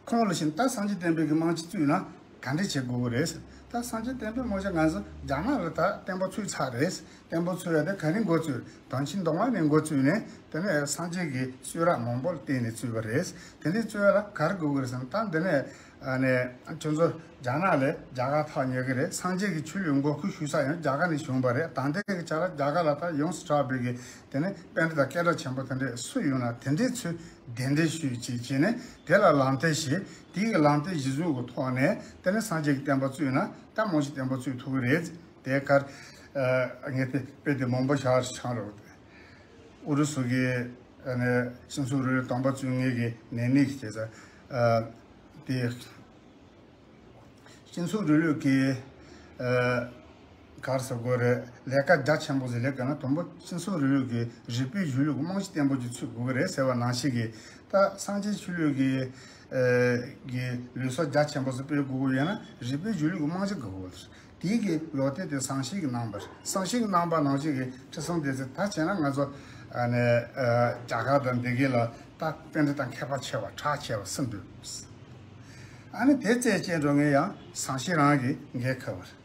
ཁོང་ལ་བཞིན་ད་སངས་རྒྱས་བསྟན་པའི་གི་རྨང་གཞི་བཙུགས་ན་ག་འདྲ་བྱེད་དགོས་ཀྱི་རེད་ཟེར། ད་སངས་རྒྱས་བསྟན་པའི་རྨང་གཞི་ང་ཚོ་རྒྱ་ནག་ལ་ད་བརྟན་པོ་ཚུད་ཚར་རེད། བརྟན་པོ་ཚུད་ཡ་དེ་ག་རེ་འགོ་བཙུགས། དོན་ཆེན་གདོང་དམར་ནས་འགོ་བཙུགས་ནས་དེ་ནས་སངས་རྒྱས་ཀྱི་གསུང་རབ་མང་པོ་ལ་བརྟེན་ནས་བཙུགས་པ་རེད། དེ་འདྲའི་བཙུགས་ཡ་ལ་ག་རེ་དགོས་ཀྱི་རེད་ཟེར་ན། ད་འདི་ནས་ཨ་ནས་ཁྱོད་ཚོ་རྒྱ་ནག་ལས་རྒྱ་གར་ཐག་ཉེ་གི་རེད། སངས་རྒྱས་ཀྱི་ཆོས་ལུགས་འགོ་ཁུངས་ཞུ་ས་ཡང་རྒྱ་གར་ནས་བྱུང་བ་རེད། ད་ལྟའི་གི་ཆ་ལ་རྒྱ་གར་ལ་ད་ཡོངས་སུ་གྲགས་པའི་གི་དེ་ནས་པཎྜི་ཏ་སྐད་གྲགས་ཆེན་པོ་དེ་འདྲས་སུ་ཡོད་ན་དེ་འདྲས་ཚུར་གདན་འདྲེན་ཞུས་བྱས་བྱས་ནས་དེ་ལ་ལམ་སྟོན་བྱས། དེའི་གི་ལམ་སྟོན་གཞི་བཟུང་གི་ཐོག་ནས་དེ་ནས་སངས་རྒྱས་ཀྱི་བསྟན་པ་བཙུགས་ན་ད་རྨང་གཞི་བརྟན་པོ་བཙུགས་ཐུབ་ཀྱི་རེད། དེ་གར་ངས་དེ་དཔེ་དེ་མང་པོ་བཞག་ཆགས་རོགས། ཨུ་རུ་སུ་གི་ཨ་ནི་སྤྱི་ཚོགས་རིང་ལུགས་དམ་པ་བཙུགས་མཁན་གྱི་ནད་ནི་གི་བྱས་ཙང་། ཨ་དེ་སྤྱི་ཚོགས་རིང་ལུགས་ཀྱི་ཨ་ག་རེ་ཟེར་དགོས་རེད། ལས་ཀ་རྒྱ་ཆེན་པོ་ཟིག་ལས་ཀ་ན་དང་པོ་སྤྱི་ཚོགས་རིང་ལུགས་ཀྱི་རིག་པའི་གཞུང་ལུགས་ཀྱི་རྨང་གཞི་བརྟན་པོ་ཅིག་ཚུད་དགོས་ཀྱི་རེད་ཟེར་བ་ནང་བཞིན་གྱི། ད་སངས་རྒྱས་ཆོས་ལུགས་ཀྱི་ཨ་གི་ལུགས་སྲོལ་རྒྱ་ཆེན་པོ་ཟིག་སྤེལ་དགོས་ཀྱི་ཡོད་ན་རིག་པའི་གཞུང་ལུགས་ཀྱི་རྨང་གཞི་དགོས་ཀྱི་རེད། དེའི་གི་ལོ་དེབ་དེ་ཟངས་ཤིང་གི་རྣམ་པར། ཟངས་ཤིང་གི་རྣམ་པར་ནང་བཞིན་གྱི་ཁྲི་སྲོང་ལྡེ་བཙན། ད་བྱས་ན་ང་ཚོ་ཨ་ནི་ཨ་རྒྱ་གར་དང་འདི་གའི་ལ་ད་པཎྜི་ཏ་མཁས་པ་ཆེ་བ་གྲགས་ཆེ་བ་སུ་འདུག། ཨ་ནི་དེ་རྩད་བཅད་འགྲོ་ངེས་ཡང་ཟངས་ཤིང་རང་གི་འགན་ཁུར་བ་རེད།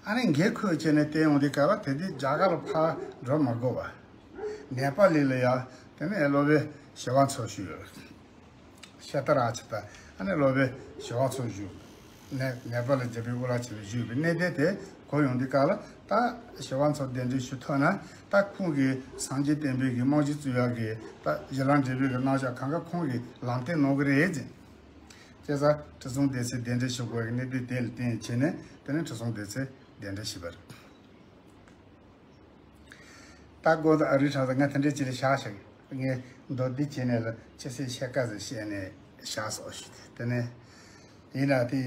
ཨ་ནི་འགན་ཁུར་བྱས་ནས་བལྟས་ཡོང་དུས་སྐབས་དེ་དུས་རྒྱ་གར་ལ་ཕར་འགྲོ་མ་དགོས་པ། ནེ་པ་ལི་ལ་ཡ་དེ་ནས་སློབ་དཔོན་ཞི་བ་འཚོ་བཞུགས་ཡོད། ཤ་ཏ་ར་ཆི་ཏ། ཨ་ནི་སློབ་དཔོན་ཞི་བ་འཚོ་བཞུགས། ནེ་ནེ་པ་ལ་རྒྱལ་པོའི་དབུ་བླ་བྱས་ནས་བཞུགས་པའི་གནས་བརྟན་དེ་གོ་ཡོང་དུས་སྐབས་ལ་ད་ཞི་བ་འཚོ་གདན་འདྲེན་ཞུ་ཐུབ་ན་ད་ཁོང་གིས་སངས་རྒྱས་བསྟན་པའི་གི་རྨང་གཞི་བཙུགས་ཡག་གི་ད་ཞི་ལམ་འབྲས་བུའི་གི་རྣམ་གཞག་གང་ག་ཁོང་གིས་ལམ་སྟོན་གནང་གི་རེད་ཅེས། བྱས་ཙང་ཁྲི་སྲོང་ལྡེ་བཙན་གདན་འདྲེན་ཞུ་དགོས་ཀྱི་གནད་དོན་དེ་ལ་བརྟེན་བྱས་ནས་དེ་ནས་ཁྲི་སྲོང་ལྡེ་བཙན་གདན་འདྲེན་ཞུས་པ་རེད། ད་དགོང་དག་ཨ་རིའི་གྲྭ་ཚང་ང་དེ་འདྲའི་ཅིག་ལ་བཞག་བཞག་ངས་མདོར་བསྡུས་བྱས་ནས་ལ་ཅི་ཟེར་བཤད་ཀ་ཟེར་བཤད་ནས་བཞག་སོགས་ཞུས་ཏེ། དེ་ནས་ཡིན་ན་དེ་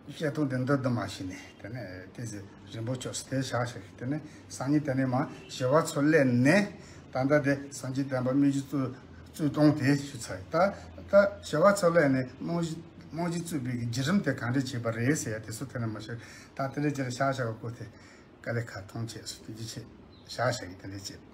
བཤད་སྟངས་དེ་མདོར་བསྡུས་མ་ཞུས་ནས་དེ་ནས་དེ་ཟེར་རིང་པོ་ཆོག་སོང་། དེ་བཞག་བཞག་དེ་ནས་སང་ཉིན་དེ་ནས་མ་ཞི་བ་འཚོ་སླེབས་ནས་ད་ལྟ་དེ་སངས་རྒྱས་བསྟན་པ་རྨང་གཞི་བཙུགས་བཙུགས་སྟངས་དེ་ཞུ་ཚར་ཡིན། ད་ད་ཞི་བ་འཚོ་སླེབས་ནས་རྨང་གཞི་རྨང་གཞི་བཙུགས་པའི་གི་བརྒྱུད་རིམ་དེ་ག་འདྲ་བྱས་པ་རེད་ཟེར་ཡ་དེ་ཚོ་དེ་ནས་མ་ཞུ། ད་དེ་འདྲ་ཅིག་ལ་བཞག་བཞག་གི་སྐོར་དེ། དཀའ་ལས་ཁག་མཐོང་བྱས་སུ་དེ་ཅི་བྱེད། བཞག་བཞག་གི་དེ་འདྲ་བྱེད།